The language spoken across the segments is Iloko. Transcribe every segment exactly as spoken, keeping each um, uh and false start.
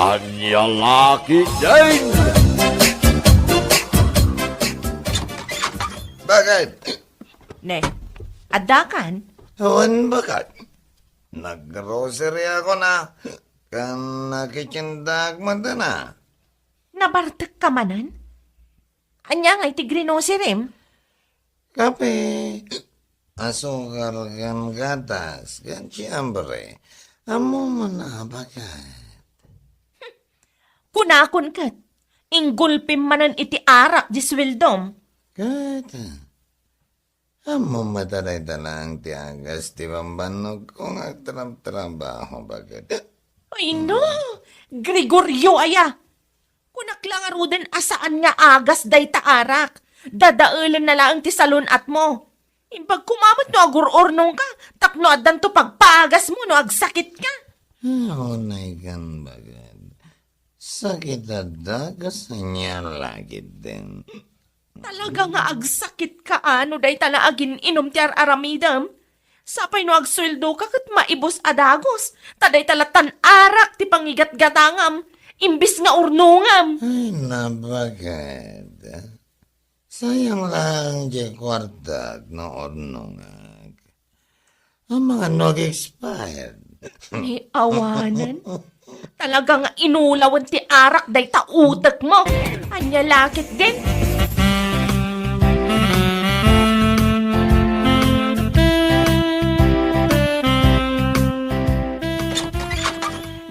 Ania la ketdin? Bakit? Ne, addakan? Wen, bakit? Nag-grocery ako na. Kan nakitiendak met na. Nabartek ka manen? Ania ngay ti grinocerim? Kape, asukar, ken gatas, ken siyempre, ammom man a, bakit? Kunakon ket, inggulpim manen iti arak di sueldom. Ket, ammom met a dayta laeng ti agas ti bambannogko nga agtrabtrabaho, bakit? Ay, no! Gregorio aya! Kunak la ngaruden a saan nga agas dayta arak. Dadaelen na laeng ti salun-atmo. Imbag koma met no agur-urnongka tapno addanto pagpaagasmo no agsakitka. Unay kan, bagad. Sakit adda, kas ania la ketdin? Talaga nga agsakitka, a, no dayta la agin-inum ti ar-aramidem. Sapay no agsueldoka ket maibus a dagus, ta dayta latta arak ti pangigatgatangam, imbis nga urnongam. Ay, nabagad. Sayang lang diay kuartak no urnongak. Amangan no ag-expired. Ni awanan. Talaga nga inulawen ti arak dayta utekmo. Ania la ketdin?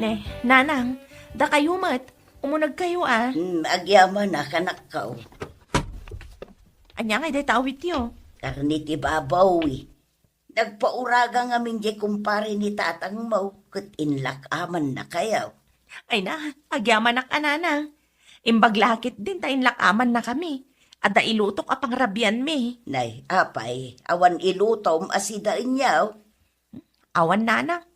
Ne, nanang, dakayo met, umunegkayo a. Hmm, agyaman a, kanakko. Ania ngay dayta awityo? Karne ti baboy. Nagpauraga ngamin diay kumpare ni tatangmo, ket inlak-amannakayo. Ay na, agyamanak a, nanang. Imbag la ketdin ta inlak-amannakami. Adda ilutok a pangrabianmi. Nay, apay, awan ilutom a sidaenyo? Awan, nanang.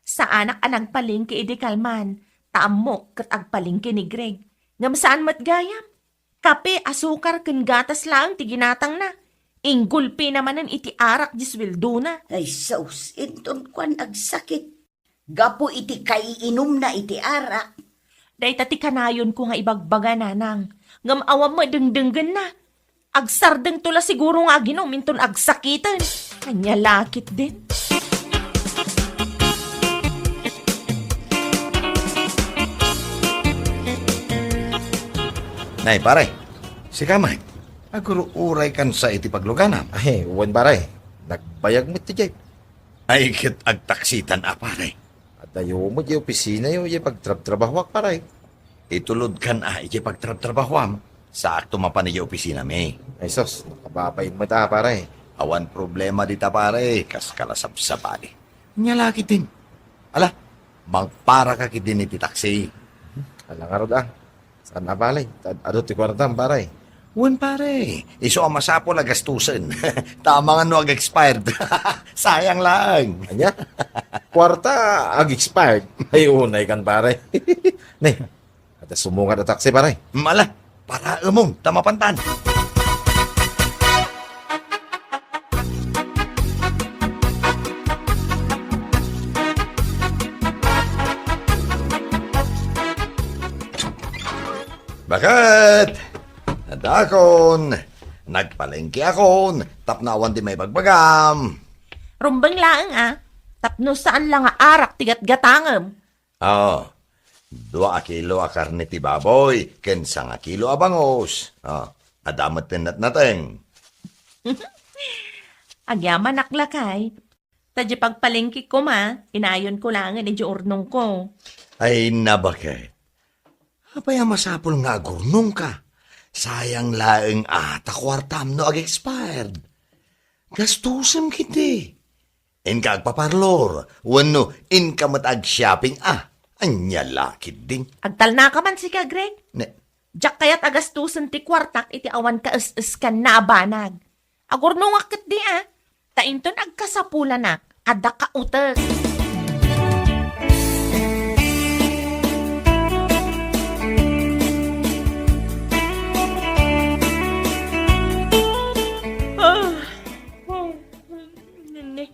Saanak a nagpalengke idi kalman, ta ammok ket agpalengke ni Greg. Ngem saan met gayam. Kape, asukar, ken gatas laeng ti ginatangna. Inggulpina manen iti arak di sueldona. Ay, sus, inton kuan agsakit. Gapu iti kaiinumna iti arak. Dayta ti kanayonko nga ibagbaga, nanang. Ngem awan met dengdenggenna. Agsardengto la siguro nga aginum inton agsakiten. Ania la ketdin? Nay, pare, sika man, agur-uray kansa iti pagluganam? Ay, wen, pare. Nagbayag met ti jeep. Ay, ket agtaksitan a, pare. Adayo met diay opisinayo, diay pagtrabtrabahoak, pare. Itulodkan a idiay pagtrabtrabahoam, saakto mapan idiay opisinami. Ay sus, nakababain met a, pare. Awan problema dita, pare, kaskala sabsabali. Ania la ketdin? Ala, mangparaka ketdin iti taksi. Ala ngarud a. Saan a, pare? Ad-, adu ti kuartam, pare. Wen, pare, isu a masapul a gastusen. Ta amangan no ag-expired. Sayang laeng. Ania? Kuarta ag-expired? Ay, unay kan, pare. Ne, adda sumungad a taksi, pare. Mala, para emon, ta mapantan. Baket! Adakon! Nagpalengke akon, tapno awan ti maibagbagam. Rumbeng laeng a, tapno saan la nga arak ti gatgatangem. Oo. Dua a kilo a karne ti baboy, ken sanga kilo a bangus. O, adda met ti natnateng. Agyamanak lakay. Ta diay pagpalengke koma, inayonko laengen idiay urnongko. Ay, nabaket. Apay a masapul nga agurnongka? Sayang laeng a ta kuartam no ag-expired. Gastusem ketdi. Inka agpaparlor, wenno inka met ag-shopping a. Ania la ketdin? Agtalnaka man sika, Greg. Ne. Diak kayat a gastusen ti kuartak iti awan kaes-eskanna a banag. Agurnongak ketdi a. Ta inton agkasapulanak, adda kautek. Ah, ne,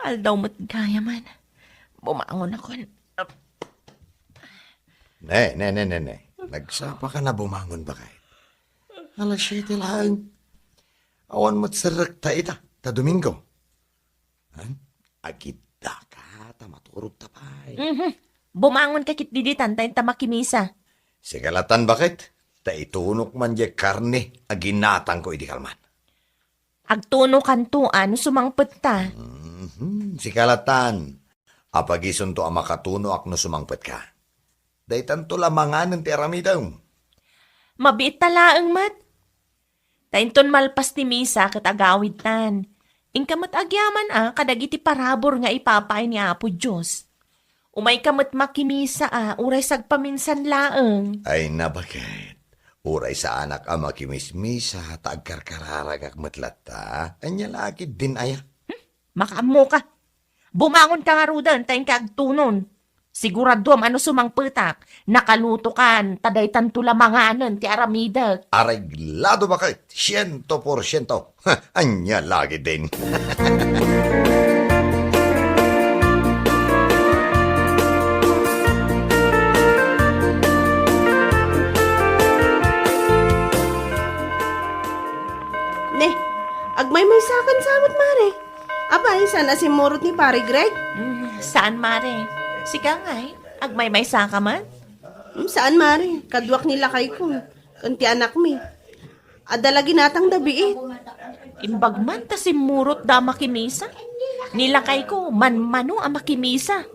aldaw met gayamen. Bumangon akon. Ne, ne, ne, ne, ne. Nagsapaka a bumangon, baket. Alas siete laeng. Awan met serrekta ita, ta Domingo. Han? Agiddaka, ta maturogta pay. Mhm. Bumangonka ketdi ditan, ta inta makimisa. Sika latan, baket. Ta itunok man diay karne a ginatangko idi kalman. Agtunokanto a no sumangpetka. Mhm, sika latan. Apagisonto a makatunoak no sumangpetka. Daytanto la manganen ti aramidem. Mabiitta laeng met. Ta inton malpas ti misa ket agawidtan. Inka met agyaman a kadagiti parabur nga ipapaay ni Apo Dios. Umayka met makimisa a, uray sagpaminsan laeng. Ay, nabaket. Uray saanak a makimismisa, ta agkarkararagak met latta. Ania la ketdin aya? Hmm? Makaammoka. Bumangonka ngaruden, ta inka agtunon. Siguraduam a no sumangpetak, nakalutokan, ta daytanto la manganen ti aramidek. Areglado, baket, siento por siento. Ania la ketdin. Ne, agmaymaysakan sa met, Mare. Apay, saan a simmurot ni Pare Greg? Mm, saan, Mare. Sika ngay, agmaymaysaka met? Mm, saan, Mare. Kaduak ni lakayko ken ti anakmi. Adda la ginatangda biit. Imbag man ta simmurotda a makimisa. Ni lakayko, manmano a makimisa.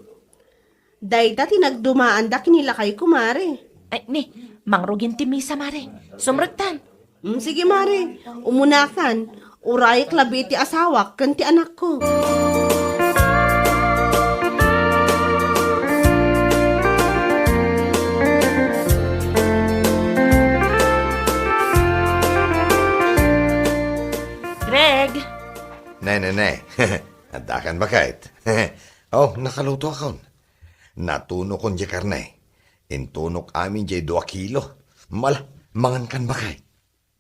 Dayta ti nagdumaanda ken ni lakayko, Mare. Ay, ni, mangrugin ti misa, Mare. Sumrektan. Mm, sige, Mare. Umunakan. Urayek labi ti asawak ken ti anakko. Greg! Ne, ne, ne. Addakan, baket. Oh, nakalutoakon. Natunokon diay karne. Intunok amin diay dua kilo. Mala, mangankan, baket.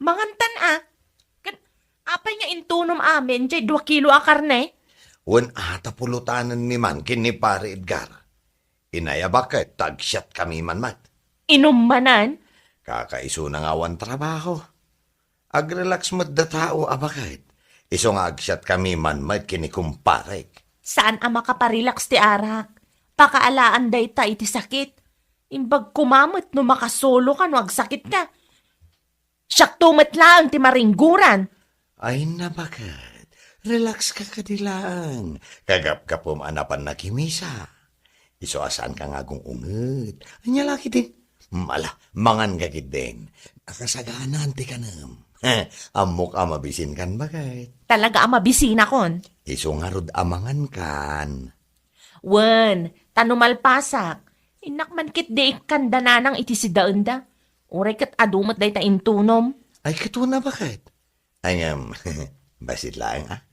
Mangantan a. Ken apay nga intunom amin diay dua kilo a karne? Wen, a ta pulotanenmi man ken ni Pare Edgar. Inayabak ket ta agsiatkami man met. Inummanan? Kakaisuna nga awan trabaho. Agrelax met da tao a baket. Isu nga agsiatkami man met ken ni kumparek. Saan a makaparelax ti arak. Pakaalaan dayta iti sakit. Imbag koma met no makasoloka no agsakitka. Siakto met laeng ti maringguran. Ay, nabaket. Relax ka kadi laeng. Kagapgapum a napan nakimisa. Isu a saanka nga agung-unget. Ania la ketdin? Mala, manganka ketdin. Akasaganaan ti kanem. Ammok a mabisinkan, baket. Talaga a mabisinakon? Isu ngarud a mangankan. Wen, ta no malpasak, innak man ketdi ikkan da nanang iti sidaenda. Uray ket adu met dayta intunom. Ay, ket wen a, baket? Ay, ngem, bassit laeng, a?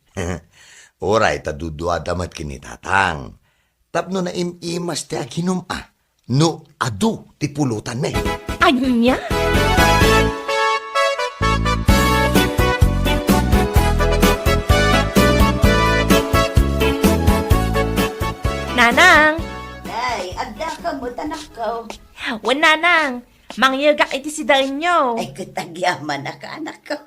Uray ta duduada met ken ni Tatang. Tapno naim-imas ti aginum, a? No adu ti pulotanmi. Ania? Nanang! Nay, addaka met, anakko. Wen, Nanang, mangyegak iti sidaenyo. Ay, ket agyamanak, anakko.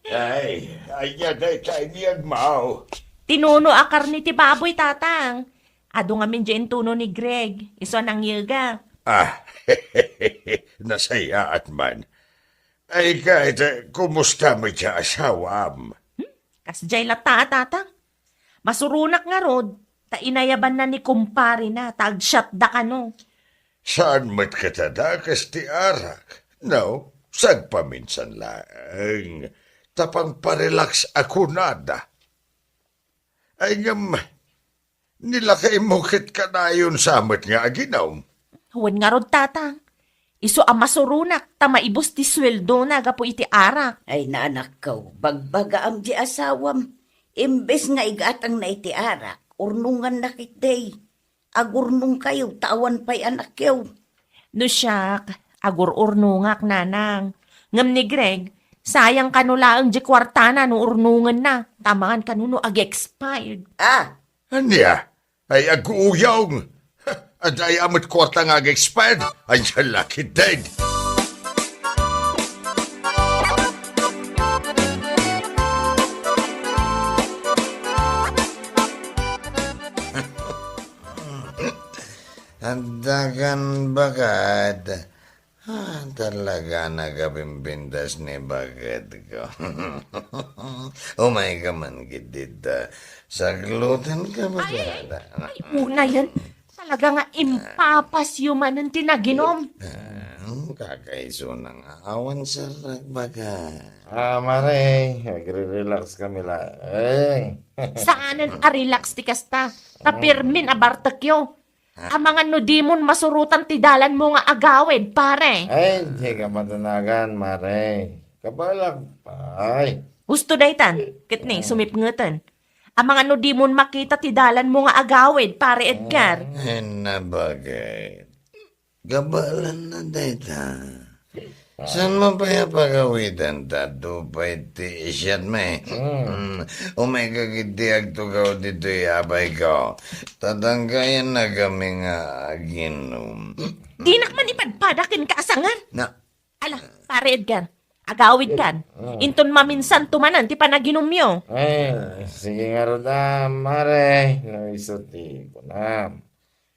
Ay, ania dayta, Agmaw? Tinuno a karne ti baboy, Tatang. Adu ngamin diay intuno ni Greg, isu a nangyegak. Ah, nasayaat man. Ay, ket, kumusta met ti asawam? Hmm? Kasdiay latta a, Tatang. Masuronak ngarud, ta inayabanna ni kumparena, ta agsiatda kano. Saan met ket a dakes ti arak, no? Sagpaminsan laeng, ta pangparelax a kunada. Ay, ngem, ni lakaymo ket kanayon sa met nga aginum? Wen ngarud, Tatang. Isu a masuronak ta maibus ti sueldona gapu iti arak. Ay, anakko, bagbagaam ti asawam. Imbes nga igatangna iti arak, urnonganna ketdi. Agurnongkayo ta awan pay anakyo. No siak, agur-urnongak, Nanang. Ngem ni Greg, sayang kano laeng diay kuartana no urnongenna, ta amangan kano no ag-expired. Ah! Ania? Ay, aguyong! Adda aya met kuarta nga ag-expired. Ay, lucky dead. Adda kan baket. Ah, talaga nagabimbintas ni baket ko. Umay ka man gid dita. Saklutan ka ba? Ay, ay, ay, una yan. Talaga nga impapas yu manen ti naginom. Ah, kakaiso na nga awan sarag baga. Ah, mare, agre-relax kami la. Eh. Saanen a relax ti kasta. Ta pirmin a bartek yo. Amangan no dimon masurotan ti dalanmo nga agawid, pare. Ay, di ka matanagan, mare. Kabalak, ay. Husto daytan, ket ni, sumipngeten. Amangan no dimon makita ti dalanmo nga agawid, pare Edgar. Ay, nabagay. Kabalan na dayta. Saan mo pay a pagawidan ta adu pay ti siat, me? Hmm. Mm, umay ka gid ti agtugaw ditoy apay ko. Tatanggayan na kami nga aginom. Dinak man ipadpada kenka a sangar. Na. Ala, pare Edgar, agawid kan. Mm. Inton maminsan tumanan ti panaginumyo. Ay, sige ngarud a, mare, no isu ti kunam.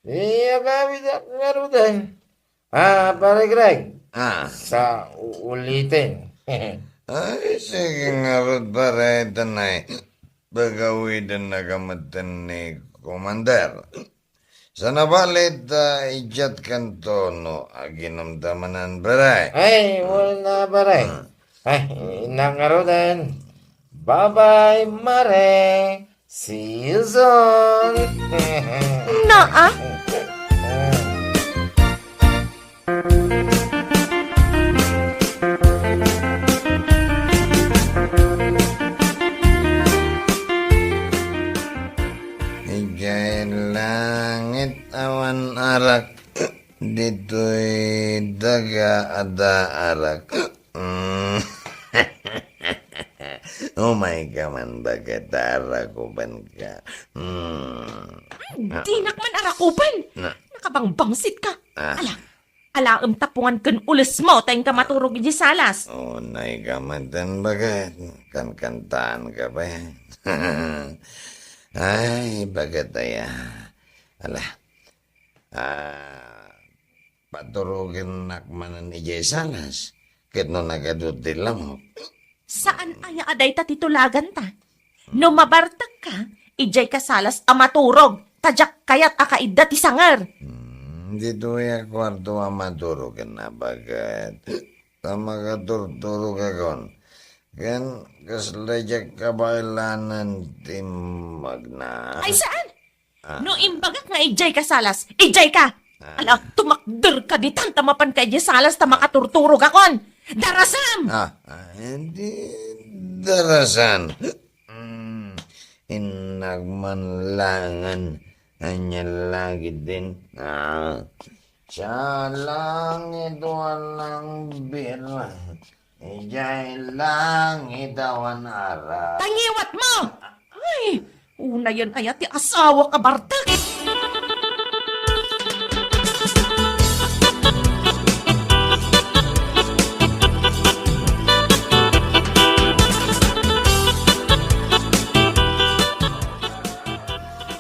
Di agawid ak ngaruden. Ah, pare Greg. Ah. Sa uuliten. Ay, sige ngarud, pare, tanay. Pagawiden na ka met ni Commander. Sana balit, ah, idiat kanto no aginom ta manen, pare. Ay, wala, pare. Ah. Ay, innak ngaruden. Bye-bye, mare. See you soon. Naa? Idiay langit awan arak, ditoy daga adda arak. Mm. Umay ka man baket ta arakupan ka. Mm. Ay, dinak man arakupan. Na. Nakabangbangsit ka. Ah. Ala, alaem tapungan ken ulesmo ta inka maturog idiay salas. Unay ka man tan baket. Kankantaan ka pa. Ay, baket aya. Ala. Ah, paturogennak manen idiay salas, ket no nagadu ti lamok. Saan aya a dayta ti tulaganta? No mabartekka, idiayka salas a maturog, ta diak kayat a kaidda ti sanger. Hmm, ditoy a kuarto a maturogen a baket. Ta makaturturogakon. Ken kasla diak kabaelan ti magna. Ay, saan? Ah. No imbagak nga idiayka salas, idiayka! Ah. Ala, tumakderka ditan ta mapanka idiay salas ta makaturturogakon! Darasam! Ah, ah, hindi darasan. Mm, innak man laengen, ania langit din. Ah, sa langit walang bira. Idiay langit awan arak. Tangiwat mo! Ay, unayen aya ti asawa ka bartek.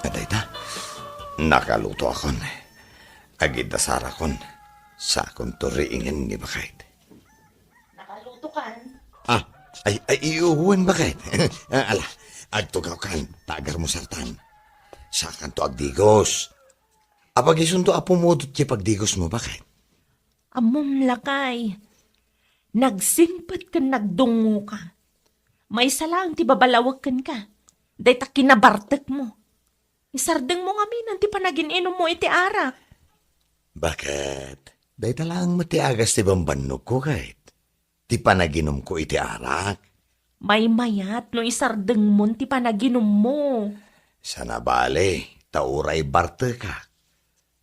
Adayta, nakalutoakon. Agidasarakon. Sakonto riingen ni baket. Nakalutokan. Ah, ay, ay, wen baket. Ah, ala, agtugawkan, ta agarmusartan. Sakanto agdigos. Apag isunto a pumudot ti pagdigosmo, baket. Ammom, lakay. Nagsimpet ken nagdungngoka. Maysa laeng ti babalawek kenka. Dayta kinabartekmo. Isardengmo ngamin ti panagin-inummo iti arak. Baket? Dayta laeng met ti agas ti bambannogko, ket ti panaginumko iti arak. Maymayat no isardengmon ti panaginummo. Sana bale, ta uray bartekak.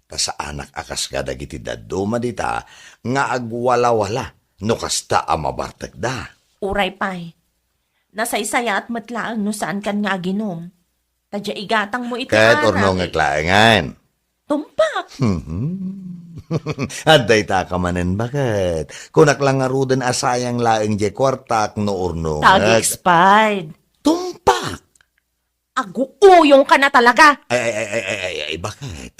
Ta saanak a kas kadagiti dadduma dita nga agwalawala no kasta a mabartekda. Uray pay, nasaysayaat met laeng no saankan nga aginum. Ta dia igatangmo iti arak. Ket urnongek laengen. Tumpak. Hmm. Adda ita ka manen, baket. Kunak lang ngaruden a sayang laeng diay kuartak no urnonget. Tag expired. Tumpak! Aguuyong ka na talaga. Ay, ay, ay, ay, ay, ay, ay, baket?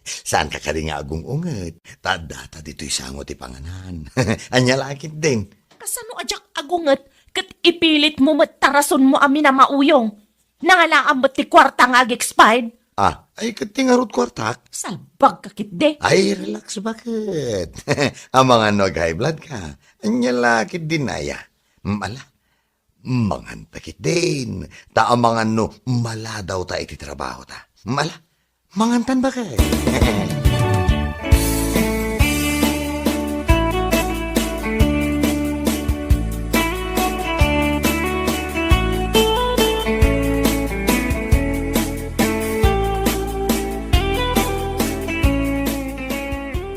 Saan ka kadi nga agung-unget? Ta adda ta ditoy sango ti panganan. Ania la ketdin? Kasano a diak agunget ket ipilit mo met tarason mo a minamauyong? Nangalaam met ti kuarta nga ag-expired? Ah, ay, ket ti ngarud kuartak? Salbag ka ketdi. Ay, relax, baket? Amangan no ag-high blood ka. Ania la ketdin aya? Mm, ala, manganta ketdin. Ta amangan no maladaw ta iti trabaho ta. Mm, ala, mangantan, baket?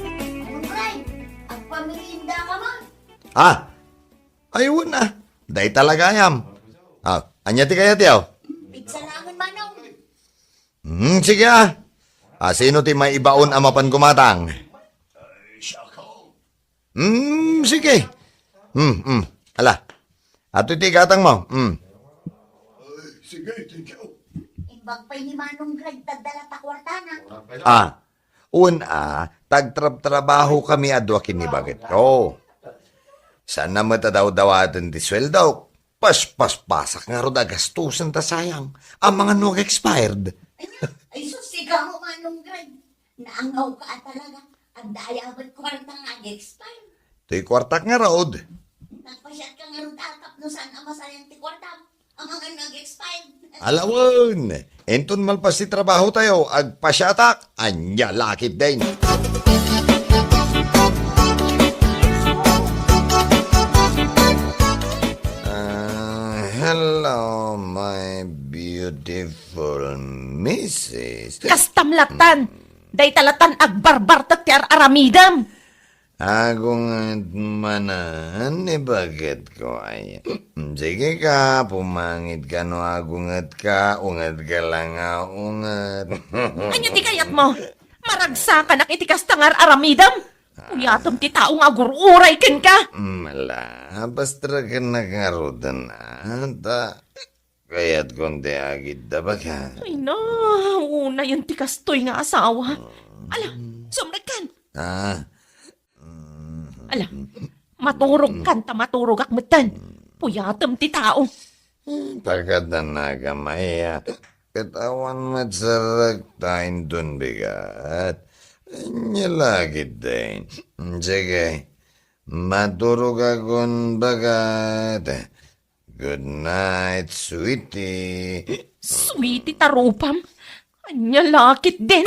Manong Gray, agpamerienda ka man? Ah, ay, wen a. Dayta la gayam. Ah, ania ti kayatyo? Pizza laengen, Manong. Hmm, sige, ah. Ah, sino ti maibaon a mapan kumatang? Hmm, sige. Hmm, hmm. Ala. Ato ti gatang mo. Hmm. Sige, thank you. Imbag pay ni Manong Gray, ta adda la ta kuartana. Ah. Wen a, ta agtrabtrabaho kami a dua ken ni bagetko. Saan na met a dawdawaten ti sueldok. Paspaspasak ngarud a gastusen ta sayang. Amangan no ag-expired. Ay, sus, sigaw mo, Manong Gray. Naangaw ka a talaga. Adda aya met kuarta nga ag-expire? Toy kuartak ngarud. Nagpasiat ka ngarud a tapno saan a masayang ti kuartam? Amangan nga ag-expire. Ala wen, inton malpas ti trabaho tayo, agpasiatak, ania la ketdin. Ah, hello, my beautiful missus. Kastam latan! Dayta latan agbarbartek ti ar-aramidem. Agunget manen ni bagetko ay. Sige ka, pumangit ka no agunget ka, unget ka lang a unget. Ania ti kayatmo? Maragsakanak iti kasta nga ar-aramidem? Uyatem ti tao nga agur-uray kenka. Mala, pastreken ngaruden, a, ta Kayatkon ti agidda, baket. Ay na, unayen ti kastoy nga asawa. Ala, sumrekkan. Ah. Ala, maturogkan ta maturogak metten. Puyatem ti tao. Pagkadanaka, Maya. Ket awan met sa rekta inton bigat. Ania la ketdin. Sige, maturogakon, baket. Good night, sweetie. Sweetie ta rupam. Ania la ketdin?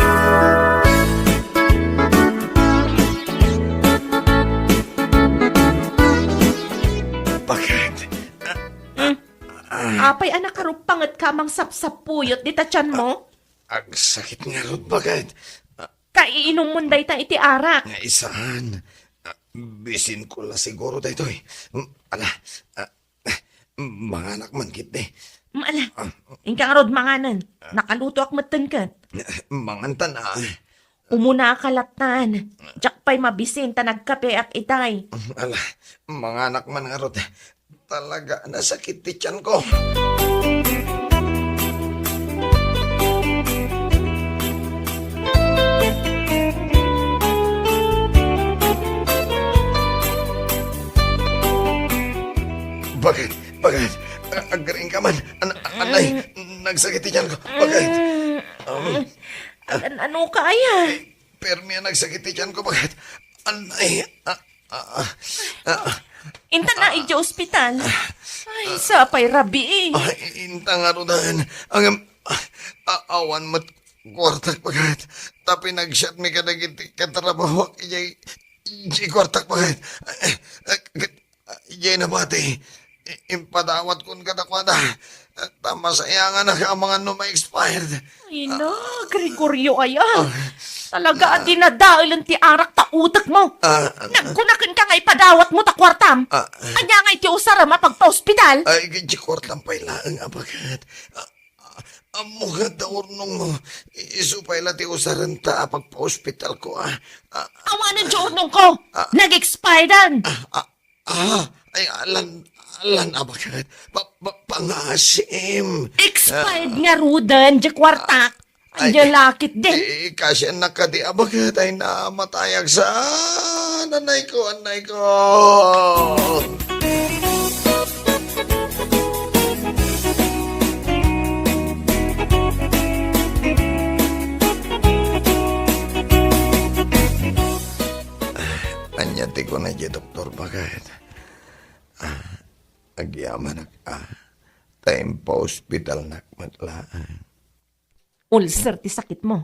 Baket? Hmm. Apay a nakaruppangetka a mangsapsapuyot dita tianmo? Agsakit ngarud, baket. Kaiinummon dayta iti arak. Ay, saan? Ah, bisinko la siguro daytoy. Mm, ala, ah, manganak man ketdi. Mm, ala, ah, inka ngarud manganen. Nakalutoak metten ket. Mangantan, ah. Umunaka lattan. Diak pay mabisin ta nagkapeak itay. Ala, manganak man ngarud. Talaga, nasakit ti tianko. Baket? Baket? A-, agriing ka man. An-, anay, nagsakit ti tianko. Baket? Um, An-, ano ka, aya? Permi a nagsakit ti tianko, baket? Anay, a-, Ah, ah, ah. Inta na idiay ospital. Ay, sapay rabii. Ay, inta ngaruden. Ngem, ah, awan met kuartak, baket. Ta pinagsiatmi kadagiti katrabahoak idiay, idiay kuartak, baket. Ah, ah, idiay nabati. I-, impadawatkon kadakuada. Ta masayanganak amangan no ma-expired. Ay na, Gregorio aya. Ah. Talaga a dinadaelen ti arak ta utekmo. Ah. Nagkuna kenka nga ipadawatmo ta kuartam. Ah. Ania ngay ti usarem a pagpaospital? Ay, ti kuartam pay laeng a baket. Ah, ah, Ammok nga adda urnongmo. Isu pay la ti usarenta a pagpaospitalko, ah. Ah, Awanen ti urnongko! Ah. Nag-expiredan! Ah, ah, ah, ay, alan, alan, abaket. Pa, pa, pangasim. Expired Ah. ngaruden, diay kuartak. Ay, Anya lakit di. Eh, kasiannak kadi, abaket, ay, namatayag sa, anay ko, anay ko. Ania ti kuna diay doktor, baket? Ah, agyamanak, ah. Ta impaospitalnak met laeng. Ulcer ti sakitmo.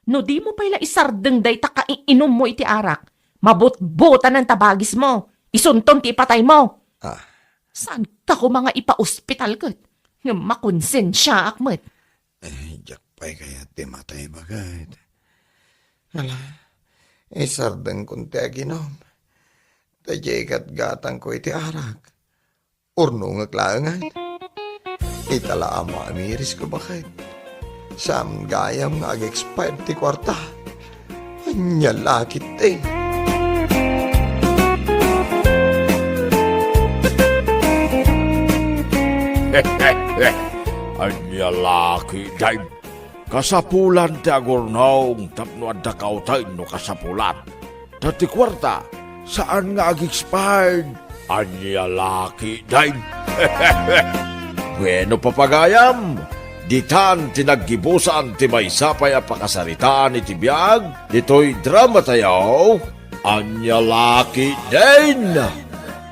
No dimo pay la isardeng dayta kaiinummo iti arak, mabutbotanen ta bagismo, isunton ti ipataymo. Ah. Saanka koma nga ipaospital ket? Ngem makonsensiaak met. Eh, diak pay kayat ti matay, baket. Ala, isardengkon ti aginum. Ta diay gatgatangko iti arak. Urnongek laeng, ay. Ita la a maamirisko, baket. Saan gayam nga ag-expired ti kuarta. Ania lakit, eh. Ania lakit, Dave? Kasapulan ti agurnong tapno adda kauten no kasapulan. Ta ti kuarta, saan nga ag-expired. Ania lakit, Dave? Bueno, papagayam, ditan ti naggibusan ti maysa pay a pakasaritaan iti biag ditoy dramatayo, Ania lakit, Dave?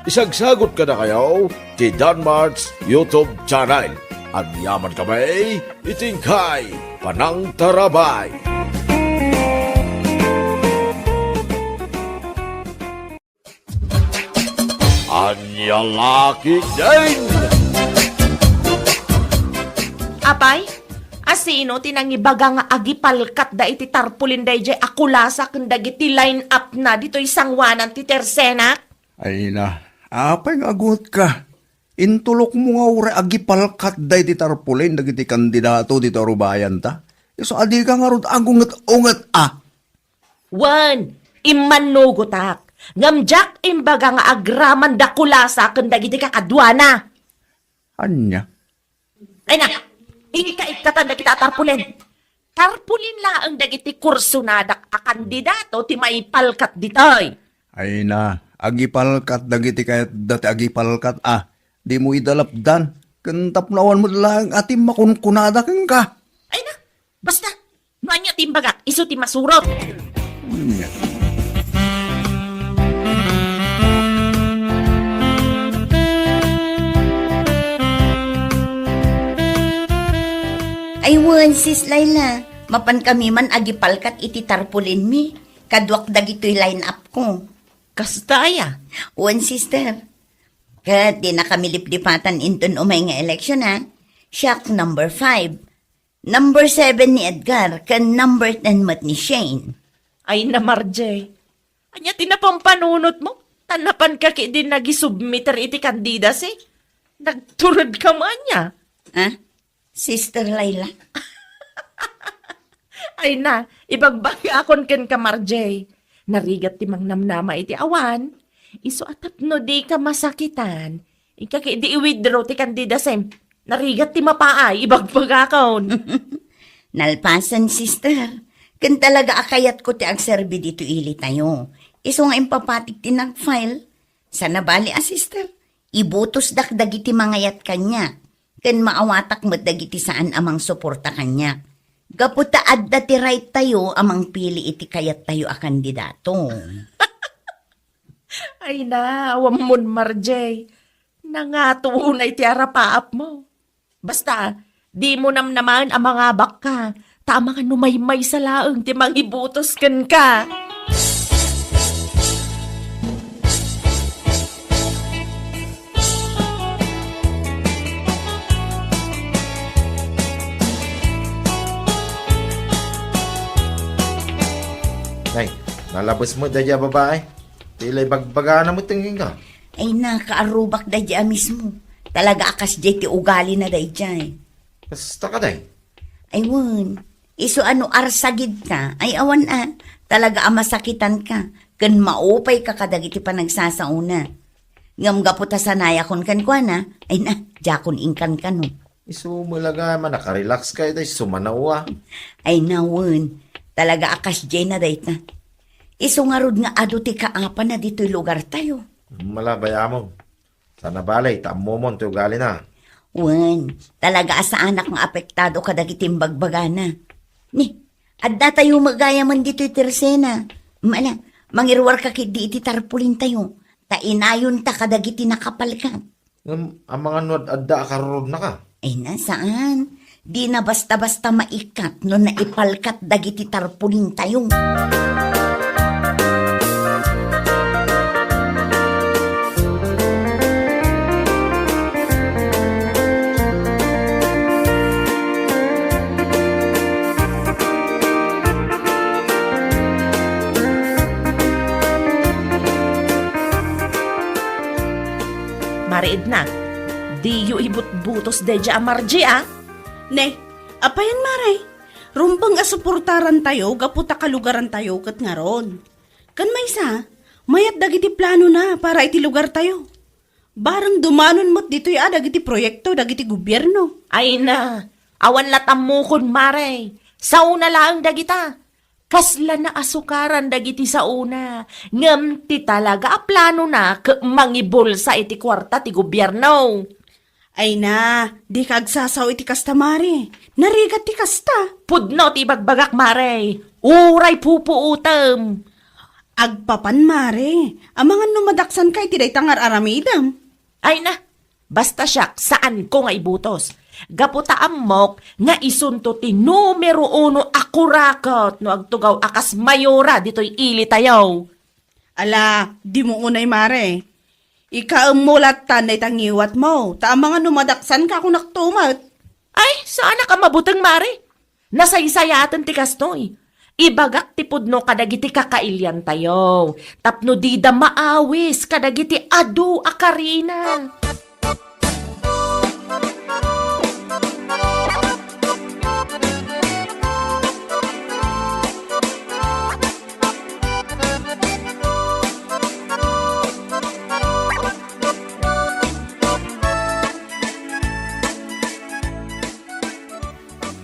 Isagsagot kadakayo ti Danmart's YouTube channel. Agyaman kami iti inkay panangtarabay. Ania lakit, Dave? Apay, asino ti nangibaga nga agipalkatda iti tarpulin daydiay a kulasa ken dagiti line-up-na ditoy sangoanan ti Tersenak? Ay na, apay nga agungetka? Intulokmo nga uray agipalkatda iti tarpulin dagiti kandidato ditoy rubayanta. Isu a dika ngarud agunget-unget a. Wen, immannugotak. Ngem diak imbaga nga agramanda kulasa ken dagiti kakaduana. Ania? Ay na, inka-ikkatan dagiti tarpulin. Tarpulin laeng dagiti kursonadak a kandidato ti maipalkat ditoy. Ay na, agipalkat dagiti kayatda ti agipalkat a. Dimo ida lapdan. Ken tapno awan met laeng a ti makunkunada kenka. Ay na, basta, no ania ti imbagak, isu ti masurot. Ay wen, Sis Laila, mapan kami man agipalkat iti tarpulinmi. Kaduak dagitoy line-up ko. Kasta aya? Wen, sister. Ket dina kami lipdipatan inton umay nga eleksyon, ha? Siak number five. Number seven ni Edgar, ken number ten met ni Shane. Ay na, Marjay. Ania ti napampanunotmo? Ta napanka ketdin nagisubmiter iti candidacy? Nagturedka man aya? Ah, Sister Laila? Ay na, ibagbagakon kenka, Marjay. Narigat ti mangnamnama iti awan. Isu a tapno dika masakitan, inka ketdi i-withdraw ti candidacym. Narigat ti mapaay, ibagbagakon. Nalpasen, sister. Ken talaga a kayatko ti agserbi ditoy ilitayo. Isu nga impapatik ti nag-file. Sana bali a, sister, ibutosdak dagiti mangayat kaniak, ken maawatak met dagiti saan a mangsuporta kaniak. Gapu ta adda ti right tayo a mangpili iti kayattayo a kandidato. Ay na, awammon, Marjay. Nangato unay ti arapaapmo. Basta, dimo namnamaen a mangabakka, ta amangan no maymaysa laeng ti mangibutos kenka. Nay, nalabes met daydiay a babai. Ti la ibagbagana met kenka. Ay na, kaarrubak daydiay a mismo. Talaga a kasdiay ti ugalina daydiay. Kasta kadi? Ay wen, isu a no arsagidka, ay awan a, talaga a masakitanka, ken maupayka kadagiti panagsasaona. Ngem gapu ta sanayakon kenkuana, ay na, diakon inkankano. Isu met la gayam a nakarelax ka ita, isu manawa. Ay na wen, talaga a kasdiay na dayta. Isu ngarud nga adu ti kaapana ditoy lugartayo. Malabay amon. Sana bale, ta ammomon ti ugalina. Wen, talaga a saanak nga apektado kadagiti imbagbagana. Ni, adda tayo met gayamen ditoy tersena. Mala, mangiruarka ketdi iti tarpulintayo, ta inayonta kadagiti nakapalkat. Ngem, amangan no ad-adda a karurubnaka? Ay na, saan? Dina basta-basta maikkat no naipalkat dagiti tarpulintayo. Mare Edna, diyo ibutbutos daydiay a Margie, a? Ne, apayen, Mare? Rumbeng a suportarantayo gapu ta kalugarantayo ket ngarud. Ken maysa, mayat dagiti planona para iti lugartayo. Bareng dumanon met ditoy a dagiti proyekto dagiti gobierno. Ay na, awan la tammokon, Mare. Saona laeng dagita. Kasla naasukaran dagiti saona, ngem ti talaga a planona ket mangibulsa iti kuarta ti gobierno. Ay na, dika agsasao iti kasta, Mare. Narigat ti kasta. Pudno ti ibagbagak, Mare. Uray pupuotem. Agpapan, Mare. Amangan no madaksanka iti dayta nga ar-aramidem. Ay na, basta siak, saanko nga ibutos. Gapu ta ammok nga isunto ti numero uno a kuraket no agtugaw a kas mayora ditoy ilitayo. Ala, dimo unay, Mare. Ikaemmo lattan dayta ngiwatmo, ta amangan no madaksanka, kunak to met. Ay, saanak a mabuteng, Mare. Nasaysayaten ti kastoy. Ibagak ti pudno kadagiti kakailiantayo, tapno dida maawis kadagiti adu a karina.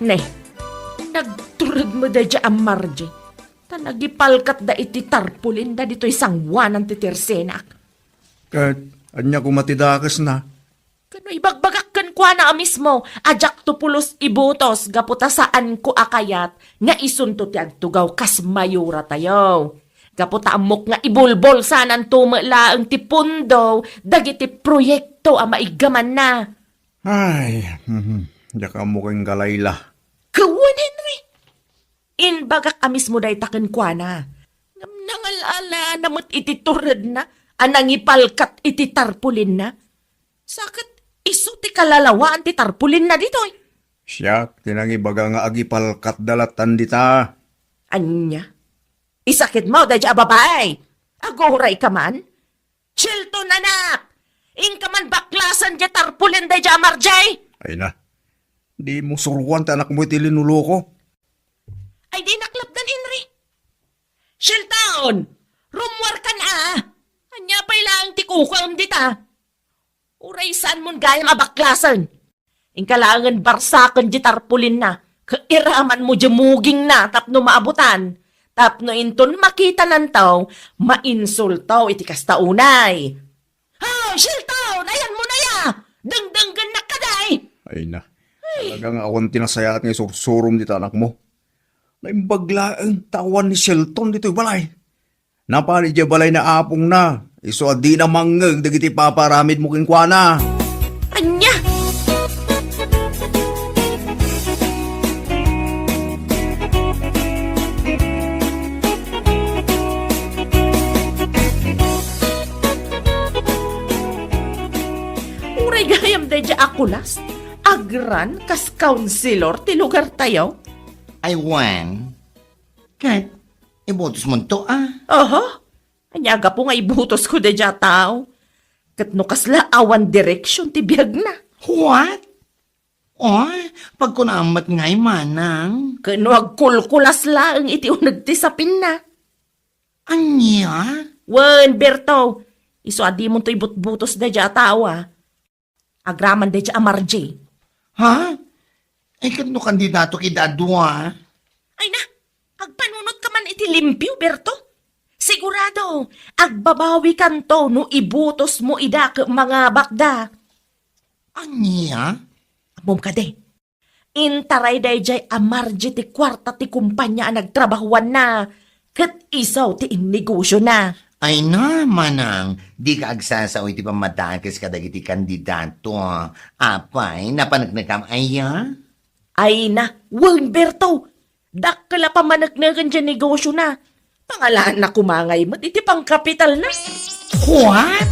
Ne, nagtured met daydiay a Margie, ta nagipalkatda iti tarpulinda ditoy sangoanan ti tersenak. Ket ania koma ti dakesna? Ket no ibagbagak kenkuana a mismo a diakto pulos ibutos gapu ta saanko a kayat nga isunto ti agtugaw kas mayora tayo. Gapu ta ammok nga ibulbulsananto met laeng ti pondo dagiti proyekto a maiggamanna. Ay, mhm, diak ammo ken Galayla. Kawan, Henry! Imbagak a mismo dayta kenkuana. Ngem nangal-alana met iti turedna a nangipalkat iti tarpulinna. Sa ket isu ti kalalawaan ti tarpulinna ditoy. Siak ti nangibaga nga agipalkatda lattan dita. Ania? Isakitmo daydiay a babai? Agurayka man? Shelton, anak! Inka man baklasen diay tarpulin daydiay a Margie! Ay na, dimo suroan ti anakmo iti linuloko. Ay, dinak lapdan, Henry. Shelton! Rummuarkan a! Ania pay laeng ti kukuam dita? Uray saanmon gayam a baklasen. Inka laengen barsaken diay tarpulinna, ket iramanmo diay mugingna tapno maabutan, tapno inton makitananto, mainsulto iti kasta unay. Ha, Shelton! Ayanmo aya? Dengdenggennak kadi! Ay na. Ay. Talaga nga awan ti nasayaat nga isursurom dita anakmo. Naimbag laeng ta awan ni Shelton ditoy balay. Napan idiay balay ni apongna, isu a dina mangngeg dagiti ipapaaramidmo kenkuana. Ania? Uray gayam daydiay a kulas, agrun kas kaunsilor ti lugartayo. Ay, wen. Ket, ibutosmonto a? Aha. Ania gapu nga ibutosko daydiay a tao? Ket no kasla awan direksion ti biagna. What? Oy, pagkunam met ngay, manang. Ken no agkulkulas laeng iti uneg ti sapinna. Ania? Wen, Berto, isu a dimonto ibutbutos daydiay a tao, a. Agraman daydiay a Margie. Ha? Ay, ket no kandidato kida a dua? Ay na, agpanunot ka man iti limpio, Berto. Sigurado, agbabawi kanto no ibutos mo ida ket mangabak da. Ania? Ammom kadi, intaray daydiay a Margie ti kuarta ti kumpanya a nagtrabahuanna, ket isu ti innegosiona. Ay na, manang, dika agsasao iti pammadakes kadagiti kandidato. Apay, napaneknekam aya? Ay na, wen, Berto, dakkel a pamanekneken diay negosiona. Pangalaanna koma ngay met iti pangkapitalna. What?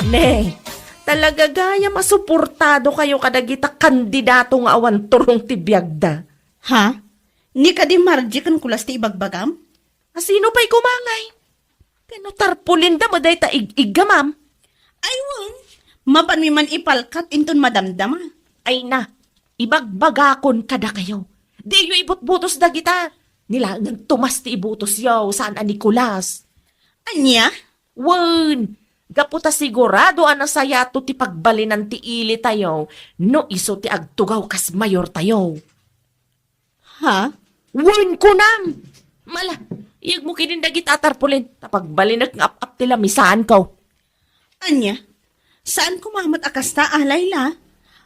Ne, talaga gayam a suportado kayo kadagita kandidato nga awan turong ti biagda. Ha? Ni kadi Margie ken kulas ti ibagbagam? A sino pay koma ngay? Ken no tarpulinda met dayta ig-iggamam? Ay wen, mapanmi man ipalkat inton madamdama. Ay na, ibagbagakon kadakayo. Diyo ibutbutos dagita. Ni laengen Tomas ti ibutosyo, saan a Nicolas. Ania? Wen, gapu ta sigurado a nasayato ti pagbalinan ti ilitayo no isu ti agtugaw kas mayortayo. Ha? Wen, kunam! Mala, iyegmo kinin dagita a tarpulin, ta pagbalinek nga ap-ap ti lamisaanko. Ania? Saan koma met a kasta, a Layla?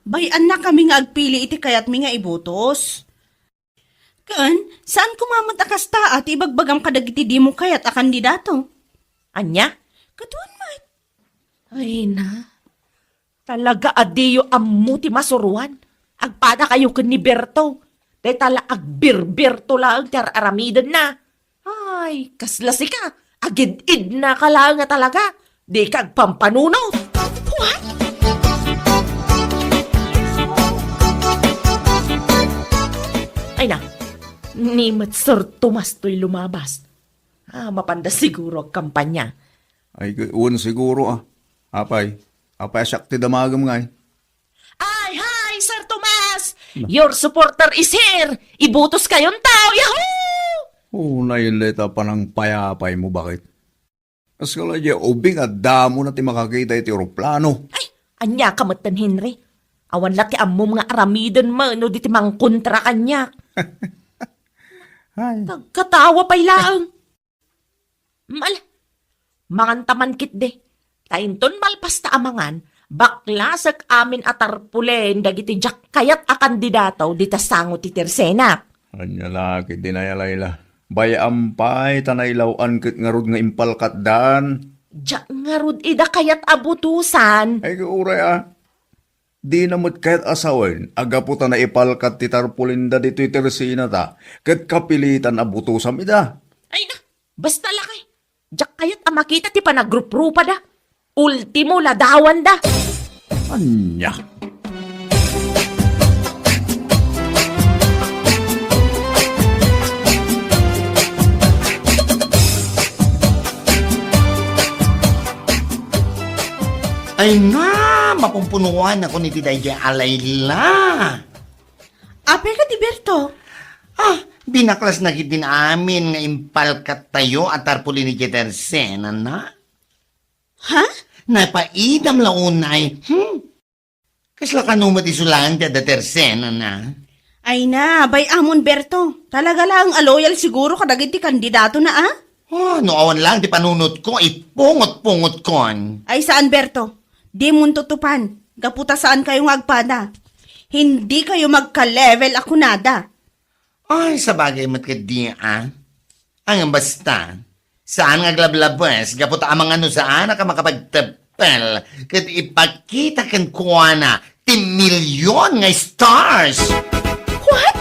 Bay-annakami nga agpili iti kayatmi nga ibutos. Ken, saan koma met a kasta a ti ibagbagam kadagiti dimo kayat a kandidato? Ania? Ket wen met. Ay na, talaga a diyo ammo ti masuroan. Agpadakayo ken ni Berto. Dayta la agbirbirto laeng ti ar-aramidenna. Ay, kasla sika, agid-idnaka laeng a talaga. Dika agpampanunot. What? Ay na, ni met Sir Tomas toy lumabas. Ah, mapanda siguro agkampanya. Ay, wen siguro, ah. Apay, apay a siak ti damagem ngay? Ay, hi, Sir Tomas! Na. Your supporter is here! Ibutos kayon tao! Yahoo! Oh, nayon dayta panangpayapay mo, bakit? Kas kala diay ubing a damo na ti makakita iti eroplano. Ay, ania ka metten, Henry? Awan la ti ammom nga aramiden mo no di ti mangkontra kaniak. Ay. Kagkatawa pay laeng. Mal, manganta man ketdi. Ta inton malpas ta a mangan, baklasek amin a tarpulen dagiti diak kayat a kandidato dita sango ti tersenak. Ania la ketdi, Layla? Bay-am pay ta nailaw-an ket ngarud nga impalkatdan. Diak ngarud ida kayat a butosan. Ay, uray a. Dina met kayat a sawen a gapu ta naipalkat ti tarpulenda ditoy tersenata, ket kapilitan a butosam ida. Ay na, basta lakay. Diak kayat a makita ti panagruprupada. Ultimo, ladawanda. Ania? Ay na, mapumpunuan ako ni ti daydiay a Layla. Apay ka ti Berto? Ah, binaklas na ketdin amin nga impalkat tayo a tarpulin ni Jetersen, ana? Ha? Napaidam la unay, hmm? Kasla kano met isu laeng ti adda tersenana? Ay na, bay-amon, Berto. Talaga laeng a loyal siguro kadagiti kandidatona, a? Oh, no awan laeng ti panunotko, ipungot-pungotkon. Ay saan, Berto. Dimonto tupan. Gapu ta saan kayo nga agpada. Hindi kayo magka-level a kunada. Ay, sabagay met ketdi, a? Ngem basta, saan nga aglablabes gapu ta amangan no saanak a makapagteppel ket ipakita kenkuana ti milyon nga stars. What?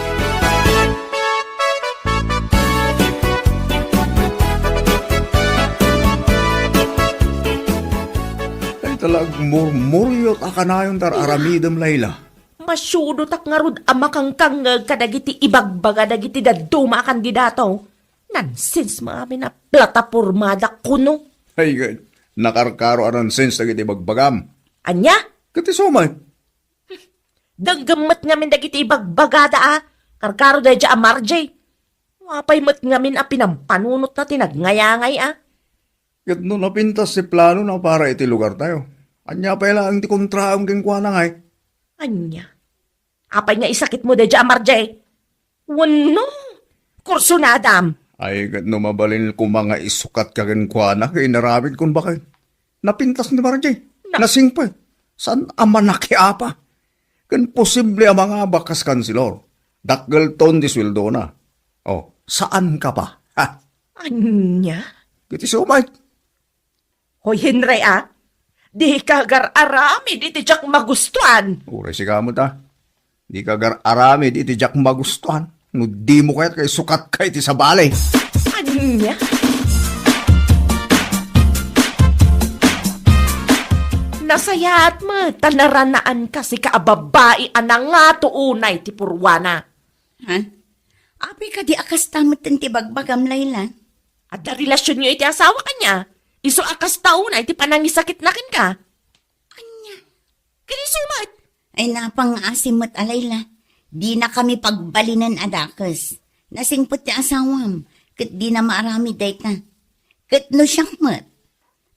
Ay, talaga, murmuryot a kanayon ti ar-aramidem, Layla. Masiudotak ngarud a makangkangngeg kadagiti ibagbaga dagiti dadduma a kandidato. Nonsense mo amin a platapormada kuno. Ay, ket, Nakarkaro a nonsense dagiti ibagbagam. Ania? Ket isu met. Denggem met ngamin dagiti ibagbagada a karkaro daydiay a Marjay. Apay met ngamin a pinampanunotna ti nagngayaangay a? Ket no napintas ti planona para iti lugartayo, ania pay laeng ti kontraem kenkuana ngay? Ania? Apay nga isakitmo daydiay a Marjay? Wenno, kursunadam? Ay, ket no mabalin koma nga isukatka kenkuana, ket inaramidkon baket. Napintas ni Marjay. Na- Nasingpet. Saan a manakiapa? Ken posible a mangabak kas kanselor. Dakkelton ti sueldona. Oh, saan ka pa? Ha? Ania? Ket isu met. Hoy, Henry, a? Dika agar-aramid iti diak magustuan. Uray sika met, a. Dika agar-aramid iti diak magustuan. No dimo kayat nga isukatka iti sabali. Ania? Nasayaat met ta naranaanka sika a babai a nangato unay ti purwana. Ha? Apay kadi a kasta metten ti bagbagam, Layla? Adda relasionyo iti asawak ania? Isu a kasta unay ti panangisakitna kenka. Ania? Ket isu met. Ay, napangngasim met a, Layla. Dinakami pagbalinen a dakes. Nasingpet ti asawam, ket dina maaramid dayta. Ket no siak met,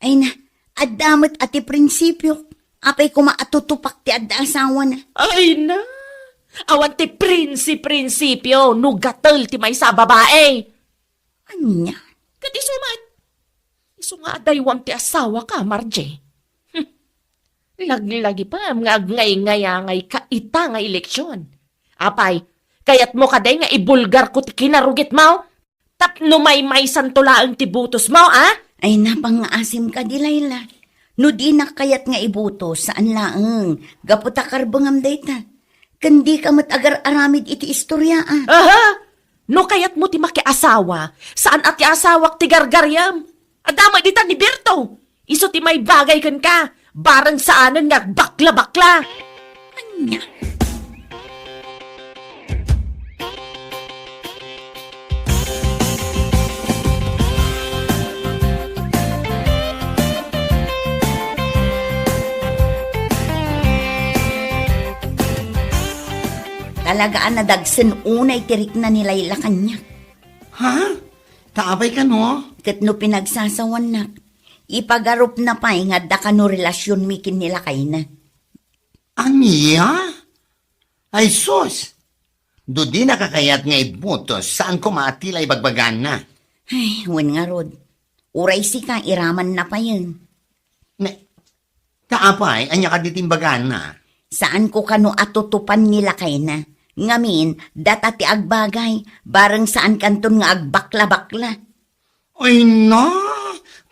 ay na, adda met a ti prinsipiok. Apay koma a tutupak ti adda asawana? Ay na, awan ti prinsi-prinsipio no gatel ti maysa a babai. Ania? Ket isu met. Isu nga adaywam ti asawaka, Marjay. Hmm. Laglagipem nga agngayngayangayka ita nga eleksion. Apay, kayatmo kadi nga ibulgarko ti kinarugitmo? Tapno maymaysanto laeng ti butosmo, a? Ay, napangngasim kadi, Layla. No dinak kayat nga ibutos, saan laeng. Gapu ta karbengam dayta. Ken dika met agar-aramid iti istoria, a? Aha! No kayatmo ti makiasawa, saan a ti asawak ti gargariam. Adda met dita ni Berto. Isu ti maibagay kenka. Bareng saanen nga agbakla-bakla. Ania? Talaga a nadagsen unay ti rikna ni Layla kaniak. Ha? Ta apay kano? Ket no pinagsasawannak, ipagarupna pay nga adda kano relasionmi ken ni lakayna. Ania? Ay sus! No dinaka kayat nga ibutos, saan koma a ti la ibagbagana? Ay, wen ngarud. Uray sika, iramanna payen. Ne, ta apay, ania kadi ti imbagana? Saanko kano a tutupan ni lakayna. Ngamin, data ti agbagay, bareng saankanton nga agbakla-bakla. Ay na!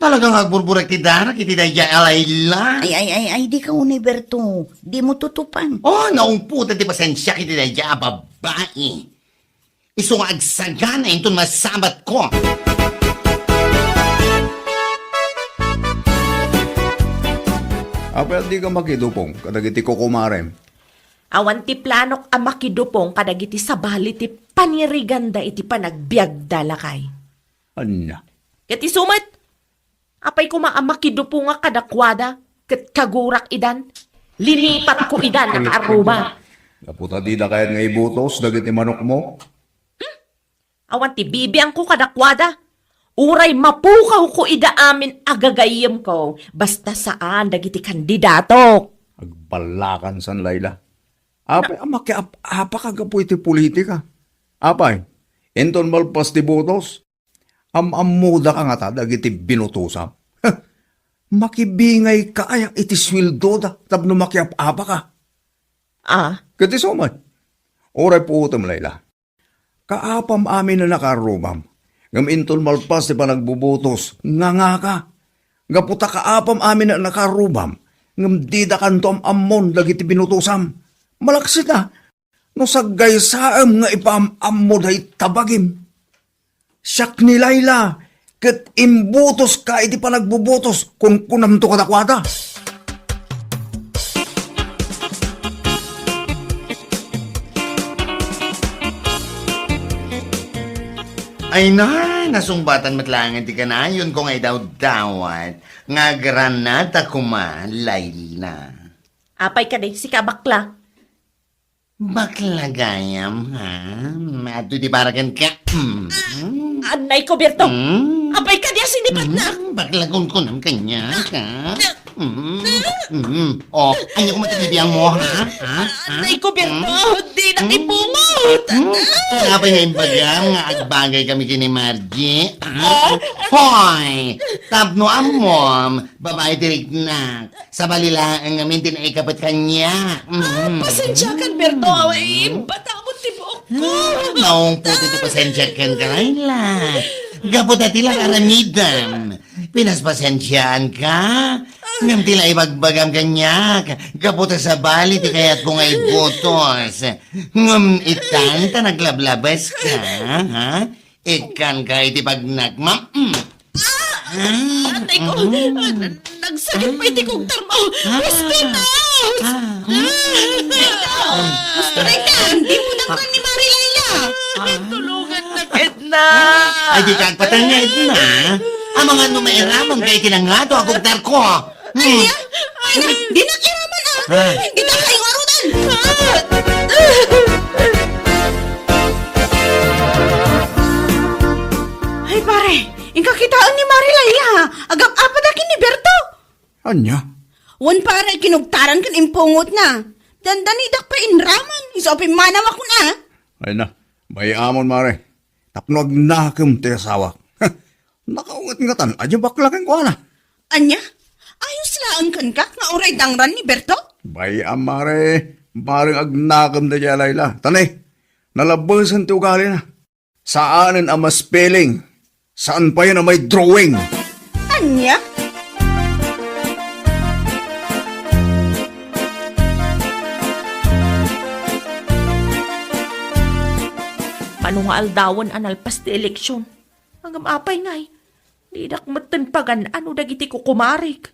Talaga nga agburburek ti darak iti daydiay a Layla. Ay, ay, ay, ay, dika unay, Berto. Dimo tutupan. Oh, naungputan ti pasensiak iti daydiay a babai. Isu nga agsagana inton masabatko. Apay a dika makidupong kadagiti kukumarem? Awan ti planok a makidupong kadagiti sabali ti paniriganda iti panagbiagda, lakay. Ania? Ket isu met, apay koma a makidupongak kadakuada, ket kagurak idan, linipatko idan a kaarruma. Gapu ta dida kayat nga ibutos dagiti manokmo? Hmm? Awan ti bibiangko kadakuada. Uray mapukawko ida amin a gagayyemko, basta saan dagiti kandidatok. Agballakan san, Layla. Apay a makiap-apaka gapu iti politika? Apay, inton malpas ti butos, am-ammodaka ngata dagiti binutosam? Makibingayka aya iti sueldoda tapno makiap-apaka? Ah? Ket isu met. Uray puotem, Layla. Kaapam amin a nakaarrubam, ngem inton malpas ti panagbubutos, ngangaka. Gapu ta kaapam amin a nakaarrubam, ngem didakanto am-ammon dagiti binutosam. Malaksid a, no saggaysaem nga ipaam-ammo dayta bagim. Siak ni Layla, ket imbutoska iti panagbubutos, kunkunamto kadakuada. Ay na! Nasungbatan met laeng ti kanayonko nga idawdawat nga agranada koma, Layla. Apay kadi, sika bakla? Bakla gayam, ha? Adtoy ti para kenka. Mm. Annay ko, Berto. Mm. Apay kadi a sinipadnak? Mm, bakla kunkunam kaniak, ha? Mm. Mm. Oh, ania koma ti bibiangmo, ha? Ha? Ha? Annay ko, Berto. Mm. Dinak ipungot. Mm. Apay nga imbagam nga agbagay kami ken ni Margie, ha? Oh. Hoy! Tapno ammom, babai ti riknak. Sabali laeng ngamin ti naikapet kaniak. Ah, mm. Pasensiakan, Berto. Ay, batamon ti buokko. Ah, naungpot ti pasensiakan ka, Layla. Gapu ta ti lang aramidem. Pinaspasensiaanka. Ngem ti la ibagbagam kaniak. Gapu ta sabali ti kayatko nga ibutos. Ngem itan ta naglablabeska, ha? Ikkanka iti pagnakma. Mm. Ah! Atay ko! Mm. Ah, na-, nagsakit pay ti kugtarmo! Ah. Hospital! Ah. Hospital ka! Dimo dakkel ni Mari Layla! Ah. Tulungannak, Edna! Ay, dika agpatay nga, Edna. Amangan no mairamanka iti nangado a kugtarko. Hmm. Ay, ay, ay, dinak iraman, ah. Ah. Dita kayo arudan. Ay, pare, inka kitaen ni Mari Layla, agap-apada ken ni Berto. Ania? Wen, pare, kinugtaran ken impungotna. Dandanidak pay inraman, isu a pimmanawakon, ah. Ay na, bay-amon, Mare. Tapno agnakem ti asawak. Nakaunget ngatan a diay bakla kenkuana. Ania? Ayos laeng kenka nga uray dangran ni Berto? Bay-am, Mare. Bareng agnakem daydiay a Layla. Ta ne, nalabesen ti ugalina. Saanen a maspelling. Saan payen a may drawing. Ania? Mano nga aldawen a nalpas ti eleksion? Ngem apay ngay, didak metten pagan-ano dagiti kukumarik.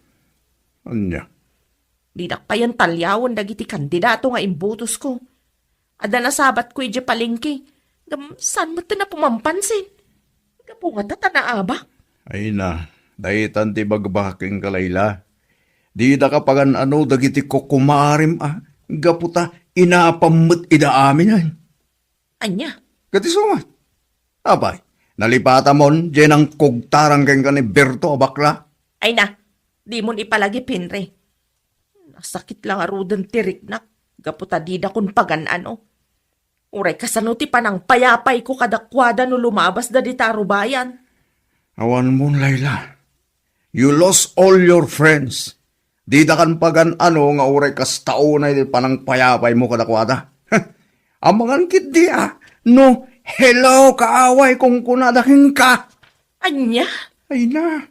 Ania? Didak payen taliawen dagiti kandidato nga imbutosko. Adda nasabatko idiay palengke, ngem saan metten a pumampansin. Gapu ngata ta naabak. Ay na, daytan ti ibagbakem kenka, Layla. Didaka pagan-ano dagiti kukumarim a, gapu ta inapam met ida amin, ay. Ania? Ket isu met. Apay, nalipatamon diay nangkugtaran kenka ni Berto a bakla? Ay na, dimon ipalagip, Henry. Nasakit la ngaruden ti riknak gapu ta didakon pagan-ano. Uray kasano ti panangpayapayko kadakuada no lumabasda dita arubayan? Awanmon, Layla. You lost all your friends. Didakan pagan-ano nga uray kasta unay ti panangpayapaymo kadakuada. Amangan ketdi a, no, "Hello, kaaway," kunkunada kenka. Ania? Ay na,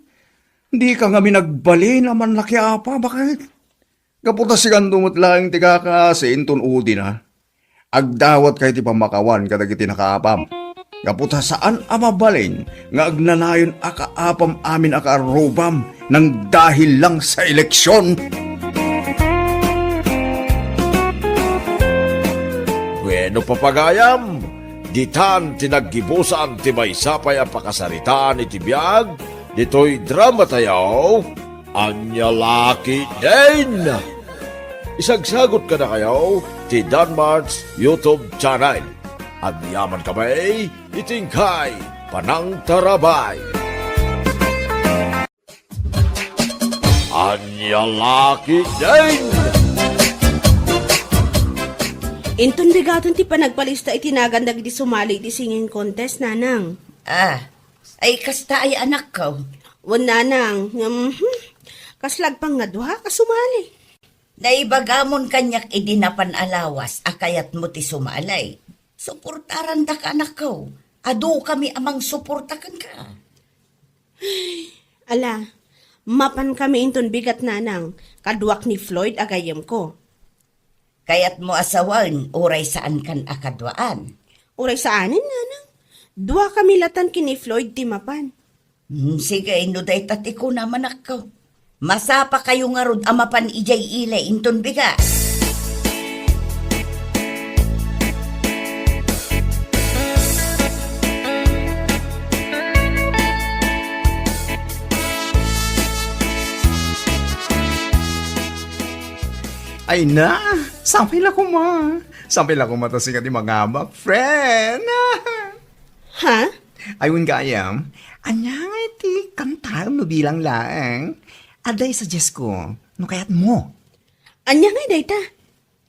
dika ngamin agbalin a mannakiapa, baket. Gapu ta sikanto met laeng ti kakaasi inton udina. Agdawatka iti pammakawan kadagiti nakaapam. Gapu ta saan a mabalin nga agnanayon a kaapam amin a kaarrubam nang dahil lang sa eleksion. Bueno, papagayam, ditan ti naggibusan ti maysa pay a pakasaritaan iti biag ditoy drama tayo, Ania La Ketdin. Isagsagot kadakayo ti Danmart's YouTube channel. Agyaman kami iti inkay panangtarabay. Ania La Ketdin. Inton bigaton ti panagpalista iti nagan dagiti sumali iti singing contest, Nanang. Ah, ay, kasta ay, anakko. Wen, Nanang, ngem, hmm, kasla agpang nga dua ka sumali. Naibagamon kaniak idi napan a lawas a kayatmo ti sumali. Suportarandaka, anakko. Adukami a mangsuporta kenka. Ala, mapankami inton bigat, Nanang, kaduak ni Floyd a gayyemko. Kayatmo a sawen, uray saankan a kaduaan? Uray saanen, Nanang. Duakami latan ken ni Floyd ti mapan. Hmm, sige, no dayta ti kunam, anakko. Masapakayo ngarud a mapan idiay ili inton bigat. Ay na, sapay la koma. Sapay la koma ta sika ti mangabak, friend. Ha? Ay, wen gayam, ania nga iti kantaem no bilang laeng? Adda isuggest ko, no kayatmo. Ania nga dayta?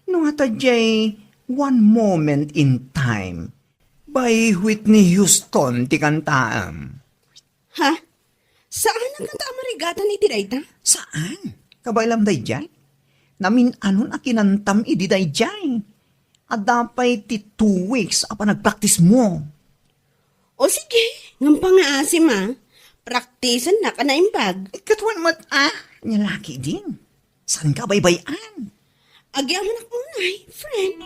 No nga ta jay One Moment in Time by Whitney Houston ti kantaem. Ha? Saan a kanta a marigatan iti dayta? Saan? Kabaelam dayjay? Namin-anon a kinantam idi dayjay. Adda pay ti two weeks a panagpraktismo. O sige, ngem pangngaasim a. Praktisennak a naimbag. Ket wen met a, nia la ketdin. Saan ka baybay-an? Agyamanak unay, friend.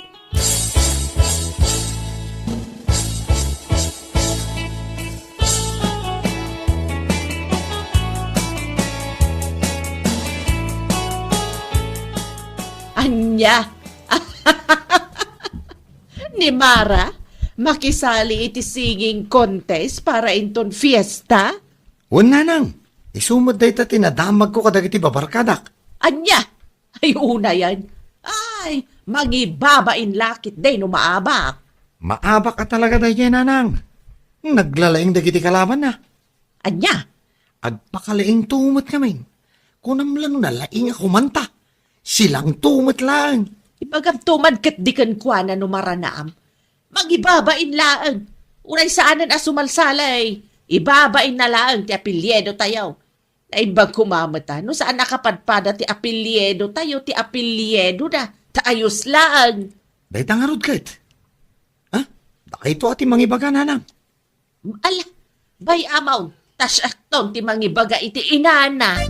Ania? Ni Mara, makisali iti singing contest para inton fiesta? Wen, nanang, isu met dayta ti nadamagko kadagiti babarkadak. Ania? Ay, unayen. Ay, mangibabain la ketdi no maabak. Maabak a talaga dayjay, nanang. Naglalaing dagiti kalabanna. Ania? Agpakalaingto met ngamin. Kunam la no nalaing a kumanta. Silangto met laeng. Ibagam to man ketdi kenkuana no maranaam. Mangibabain laeng. Uray saanen a sumalsalay. Ibabainna laeng ti apelyidotayo. Naimbag koma met a, no saan a kapadpada ti apelyidotayo, ti apelyidoda. Ta ayos laeng. Dayta ngarud ket? Ha? Dayta ti mangibaga, nanang. Ala, bay-am a, ta siakton ti mangibaga iti inana.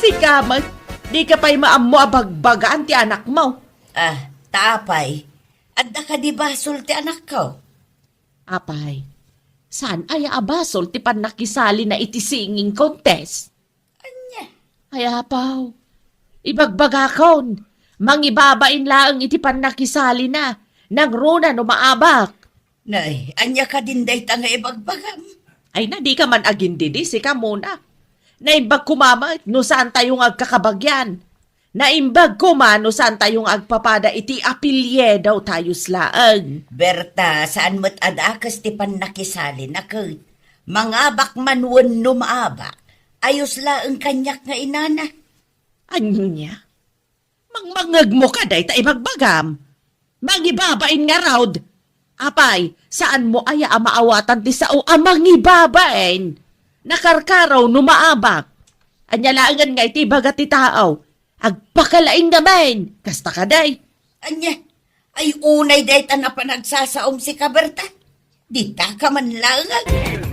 Sika met, dika pay maammo a bagbagaan ti anakmo. Ah, ta apay, adda kadi basol ti anakko? Apay, saan aya a basol ti pannakisalina iti singing contest? Ania? Ay, apaw, ibagbagakon, mangibabain laeng iti pannakisalina, nangruna no maabak. Nay, ania kadin dayta nga ibagbagam? Ay na, dika man agindidi, sika muna. Naimbag koma met no saantayo nga agkakabagyan. Naimbag koma no saantayo nga agpapada iti apelyido ta ayos laeng. Berta, saan met a dakes ti pannakisali na ket mangabak man wenno maabak, ayos laeng kaniak nga inana. Ania? Mangmangngegmo ka dayta ibagbagam? Mangibabain ngarud. Apay, saanmo aya a maawatan ti sao a mangibabain? Nakarkaro no maabak. Ania laengen nga iti ibaga ti tao, agpakalaing ngamin. Kasta kadi? Ania? Ay, unay dayta a panagsasaom, sika Berta. Dita ka man laeng.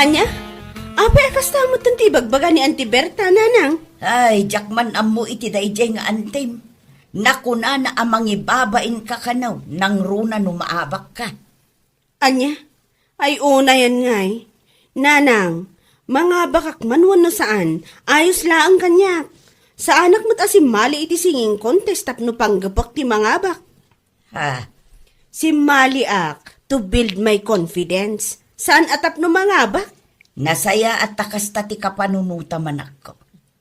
Ania? Apay a kasta metten ti ibagbaga ni Auntie Berta, nanang? Ay, diak man ammo iti daydiay nga antim. Nakunana a mangibabainka kano, nangruna no maabakka. Ania? Ay, unayen ngay. Nanang, mangabakak man wenno saan, ayos laeng kaniak. Saanak met a simmali iti singing contest tapno panggepek ti mangabak. Ha? Simmaliak to build my confidence. Saan a tapno mangabak? Nasayaat ta kasta ti kapanunotam, anakko.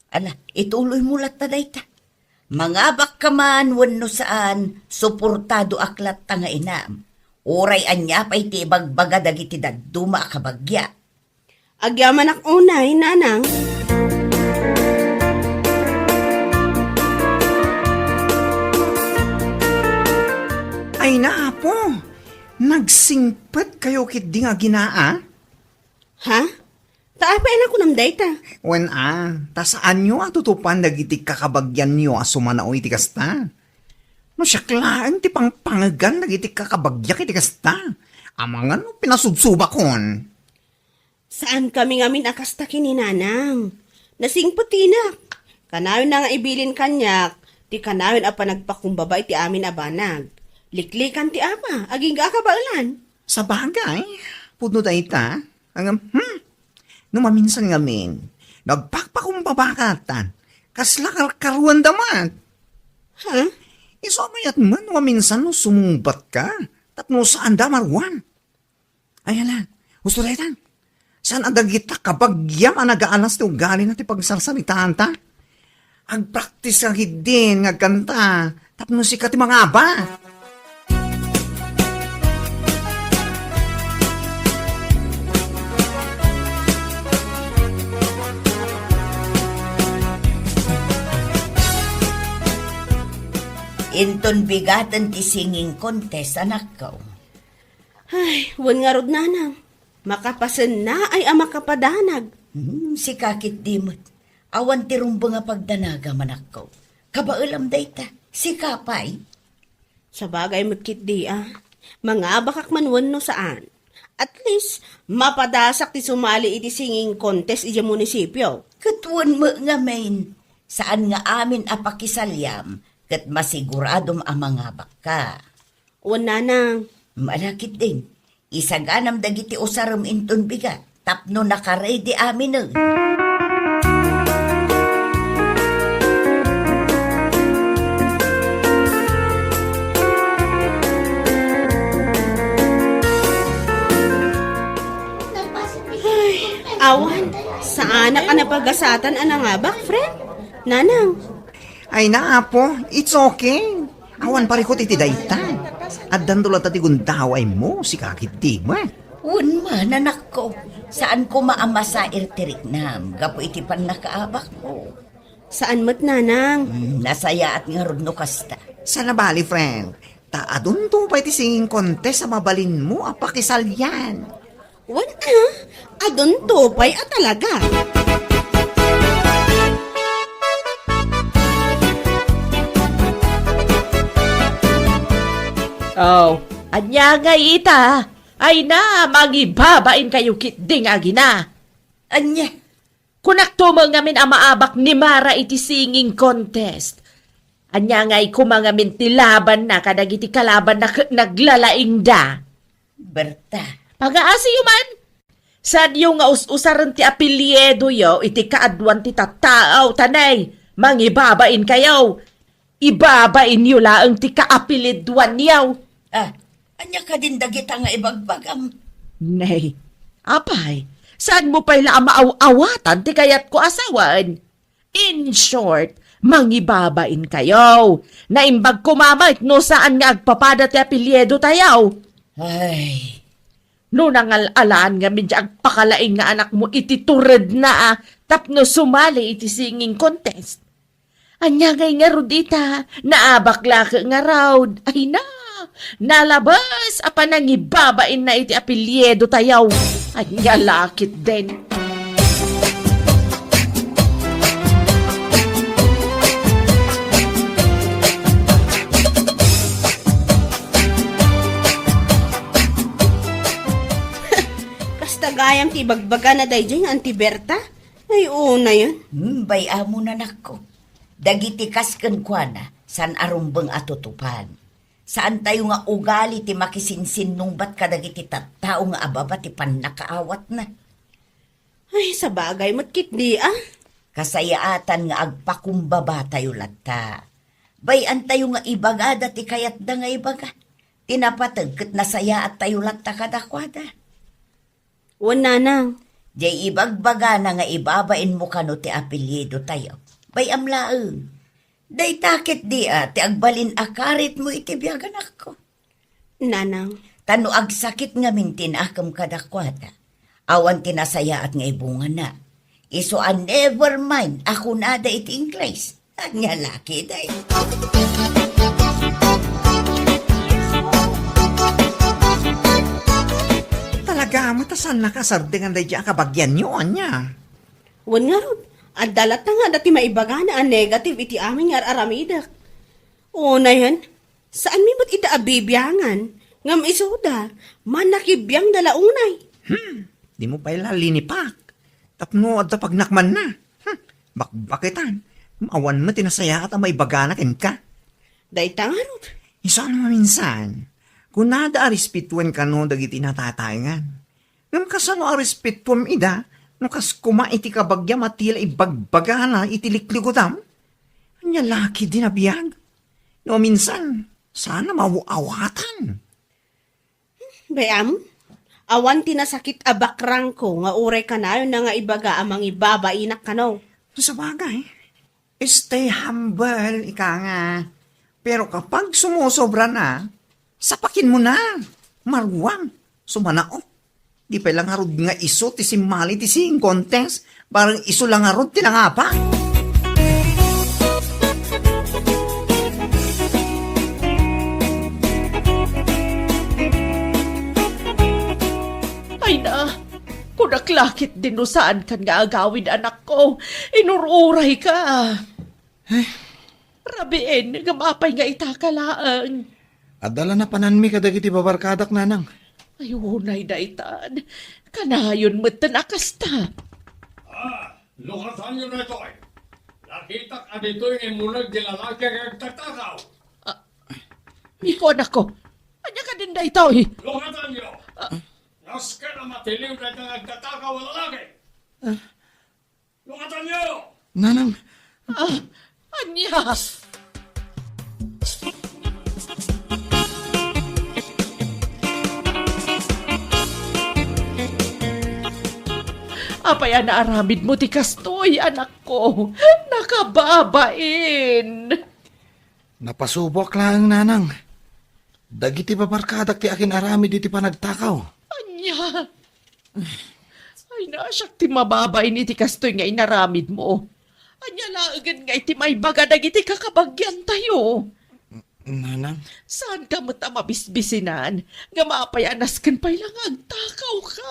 Ala, ituloymo latta dayta. Mangabakka man wenno saan, suportadoak latta nga inam. Uray ania pay ti ibagbaga dagiti dadduma a kabagyak. Agyamanak unay, nanang. Ay na, apo, nagsingpet kayo ketdi nga aginaa? Ha? Ta apay a nakunam dayta? Wen a, ta saanyo a tutupan dagiti kakabagyanyo a sumanaw iti kasta. No siak laeng ti pangpangegan dagiti kakabagyak iti kasta, amangan no pinasudsubakon. Saan kami ngamin a kasta ken ni nanang. Nasingpet ti inak. Kanayon na nga ibilin kaniak ti kanayon a panagpakumbaba iti amin a banag. Liklikan ti ama, agingga a kabaelan. Sabagay, pudno dayta. Ngem, hmm, no maminsan ngamin, no agpakpakumbabaka tan, kasla karkaruanda met. Ha? Isu a mayat met no maminsan no sumungbatka, tapno saanda a maruar. Ay, ala, husto daytan. Saan a dagita kabagiam a nagaalas ti ugalina ti pagsarsaritaanta? Agpraktis ka ketdin nga agkanta tapno sika ti mangabak. Inton bigaten ti singing contest, anakko. Ay, wen ngarud, nanang. Makapasennaay a makapadanag. Hmm, sika ketdi met. Awan ti rumbeng a pagdanagam, anakko. Kabaelam dayta. Sika pay? Sabagay met ketdi a. Mangabakak man wenno saan. At least, mapadasak ti sumali iti singing contest idiay munisipio. Ket wen met ngamin, saan nga amin a pakisaliam, ket masiguradom a mangabakka. Wen, nanang. Ala ketdin, isaganam dagiti usarem inton bigat tapno nakaredi aminen. Ay, awan, saanak a napagasatan a nangabak, friend. Nanang. Ay na, Apo, it's okay. Awan parikut iti dayta. Addanto latta ti gundawaymo, sika ketdi met. Wen man, anakko. Saan koma a masair ti riknam gapu iti pannakaabakmo. Saan met, nanang. Hmm, nasayaat ngarud no kasta. Saan a bali, friend. Ta adunto pay ti singing contest a mabalinmo a pakisalian. Wen a, adunto pay a talaga. Oh, ania ngay ita? Ay na, mangibabainkayo ketdi nga agina. Ania? Kunakto met ngamin a maabak ni Mara iti singing contest. Ania ngay koma ngamin ti labanna kadagiti kalabanna ket naglalaingda? Berta. Pagaasiyo man! Saanyo nga us-usaren ti apelyidoyo iti kaaduan ti tattao, ta nay, mangibabainkayo. Ibabainyo laeng ti kaapelyidoanyo. Ah, ania kadin dagita nga ibagbagam? Nay, apay, saanmo pay la a maaw-awatan ti kayatko a sawen? In short, mangibabainkayo. Naimbag koma met no saan nga agpapada ti apelyidotayo. Ay. No nangal-alaan ngamin ti agpakalaing nga anakmo iti turedna a tapno sumali iti singing contest. Ania ngay ngarud ita? Naabak la ket ngarud. Ay na, nalabes a panangibabainna iti apelyidotayo. Ania la ketdin? Kasta gayam ti ibagbagana daydiay nga Auntie Berta? Ay, unayen. Hmm, bay-am, anakko. Dagiti kas kenkuana, saan a rumbeng a tutupan. Saantayo nga ugali ti makisinsinnungbat kadagiti tattao nga ababa ti pannakaawatna. Ay, sabagay met ketdi a. Kasayaatan nga agpakumbabatayo latta. Bay-antayo nga ibagada ti kayatda nga ibaga. Ti napateg ket nasayaattayo latta kadakuada. Wen, nanang. Diay ibagbagana nga ibabainmo kano ti apelyidotayo. Bay-am laeng. Dayta ketdi a ti agbalin a karitmo iti biag, anakko. Nanang. Ta no agsakit ngamin ti naakem kadakuada, awan ti nasayaat nga ibungana. Isu a never mind a kunada iti Ingles. Ania la ketdin? Talaga met a saannaka a sardengan daydiay a kabagianyo, ania? Wen ngarud, adda latta nga adda ti maibagana a negative iti amin nga ar-aramidek. Unayen, saanmi met ita a bibiangan, ngem isuda, mannakibiangda la unay. Hmm, dimo pay la linipak. Tapno adda pagnakmanna. Hmm, bakbaketan. Awan met ti nasayaat a maibagana kenka. Dayta ngarud, Isu a maminsan, kunada a respetuen kano dagiti natataengan. Ngem kasano a respetuem ida no kas koma iti kabagiam a ti la ibagbagana iti liklikudam? Ania la ketdi a biag? No minsan, saan a maaw-awatan. Bay-am, awan ti nasakit a bakrangko nga uray kanayonna nga ibaga a mangibabainak kano. Sabagay, stay humble, ika nga. Pero kapag sumusobra na, sapakin mo na. Maruam, sumanaok. Di pay la ngarud nga isu ti simmali ti singing contest, barang isu la ngarud ti nangapa. Ay na, kunak la ketdin no saankan nga agawid, anakko. Inur-uray ka. Eh? Rabiin, ngem apay nga ita ka laeng? Adda la napananmi kadagiti babarkadak, nanang. Ay, unay daytan. Kanayon metten a kasta. Ah, lukasanyo daytoy. Nakitak a ditoy nga immuneg ti lalaki nga agtatakaw. Ah, ikuanakko. Ania kadin daytoy? Lukasanyo. Ah. Nasken a matiliw dayta nga agtatakaw a lalaki. Ah. Lukatanyo! Nanang. Ah, ania? Apay a naaramidmo ti kastoy, anakko? Nakababain! Napasuboak laeng, nanang. Dagiti babarkadak ti akin-aramid iti panagtakaw. Ania? Ay, naasiak ti mababain iti kastoy nga inaramidmo. Ania laengen nga iti maibaga dagiti kakabagiantayo? Nanang? Saanka met a mabisbisinan nga apay a nasken pay la nga agtakaw ka?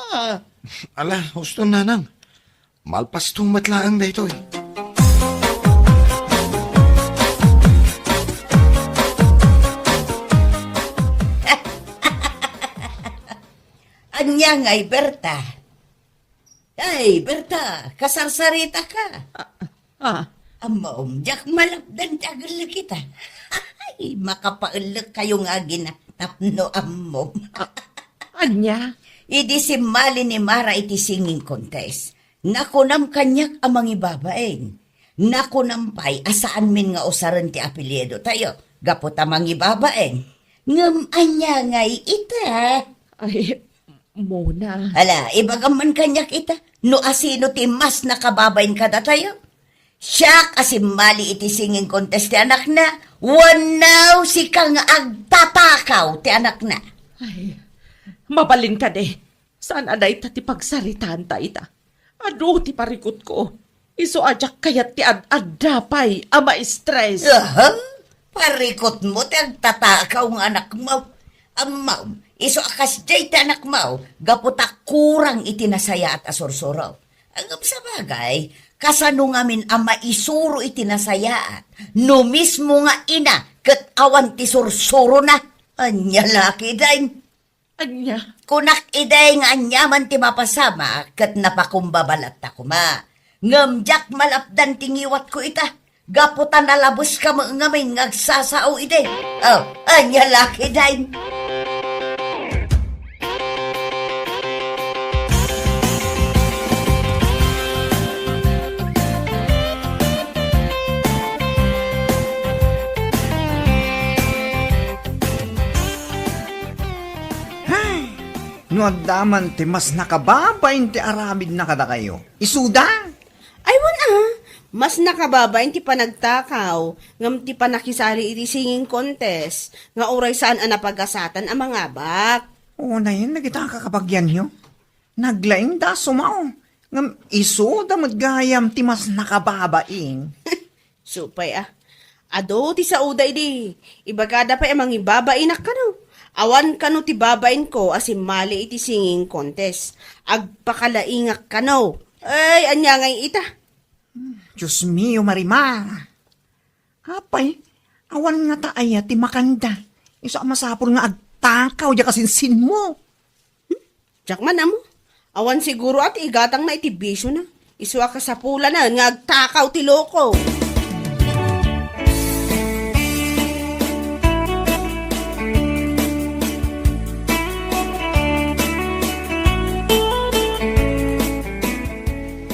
Ala, husto, nanang. Malpasto met laeng daytoy. Ania ngay, Berta? Ay, Berta, kasarsaritaka. Ah, ah. Ammom, diak malapdan ti agellek ita. Ay, makapaellek kayo nga agina tapno ammom. Ah, ania? Idi simmali ni Mara iti singing contest, nakunam kaniak a mangibabain. Nakunam pay a saanmin nga usaren ti apelyidotayo gapu ta mangibabain. Ngem ania ngay ita? Ay, Mona. Ala, ibagam man kaniak ita, no asino ti mas nakababain kadatayo? Siak a simmali iti singing contest ti anakna, wenno sika nga agtatakaw ti anakna? Ay, mabalin kadi. Saan a dayta ti pagsaritaanta ita? Adu ti parikutko. Isu a diak kayat ti ad-adda pay a maistres. Aha! Parikutmo ti agtatakaw nga anakmo. Ammom, isu a kasdiay ti anakmo, gapu ta kurang iti nasayaat a sursuro. Ngem sabagay, kasano ngamin a maisuro iti nasayaat no mismo nga ina ket awan ti sursurona? Ania la ketdin? Ania? Kunak idi nga aniaman ti mapasamak ket napakumbaba latta koma. Ngem diak malapdan ti ngiwatko ita, gapu ta nalabeska met ngamin nga agsasao idi. Oh, ania la ketdin? Ay, no adda man ti mas nakababain ti aramidna kadakayo, isuda? Ay, wen a, mas nakababain ti panagtakaw ngem ti pannakisali iti singing contest nga uray saan a napagasatan a mangabak. Unayen dagita a kakabagianyo. Naglaingda a sumao, ngem isuda met gayam ti mas nakababain. Supay a. Adu ti saoda idi. Ibagada pay a mangibabainak kano. Awan kano ti babainko a simmali iti singing contest. Agpakalaingak kano. Ay, ania ngay ita? Dios mio, Marimar. Apay, awan ngata aya ti makanda. Isu a masapul nga agtakaw diay kasinsinmo. Hmm? Diak man ammo. Awan siguro a ti igatangna iti bisiona. Isu a kasapulanan nga agtakaw ti loko.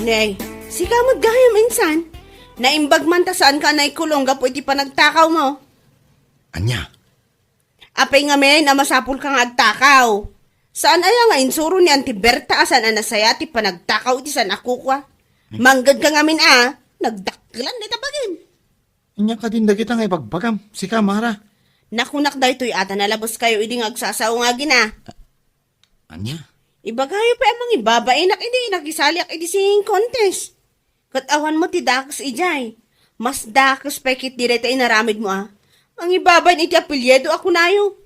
Te, sika met gayam insan. Naimbag man ta saan ka naikulong gapu iti panagtakaw mo. Ania? Apay ngamin a masapul ka nga agtakaw? Saan aya nga insuro ni Auntie Berta a saan a nasaya ti panagtakaw iti saan a kukua? Mangged ka ngamin a, nagdakkelan dayta bagim. Ania kadin dagita nga ibagbagam? Sika, Mara. Nakunak daytoy a ta nalabes kayo idi nga agsasao nga agina. Ania? Ibagayo pay a mangibabainak idi nakisaliak iti singing contest. Ket awan met ti dakes idiay. Mas dakes pay ketdi dayta inaramid mo a. Mangibabain iti apelyido a kunayo.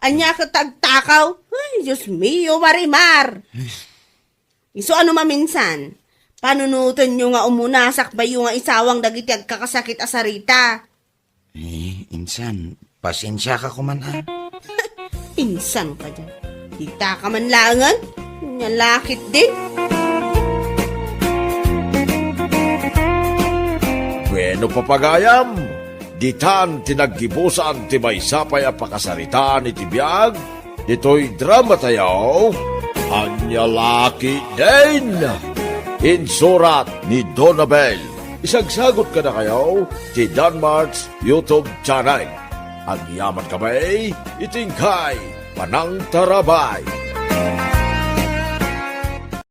Ania ket agtakaw? Ay, Dios mio, Marimar! Isu ano maminsan, panunotenyo nga umuna sakbayyo nga isawang dagiti agkakasakit a sarita. Eh, insan, pasensiaka koman a. Insan ka dyan. Dita ka man laengen? Nya lakit din. Bueno, papagayam, ditan ti naggibusan ti maysa pay a pakasaritaan iti biag ditoy drama tayo, Ania Lakit Din. Insurat ni Donabel. Isagsagot kadakayo ti Danmart's YouTube channel. Agyaman kami iti inkay panangtarabay.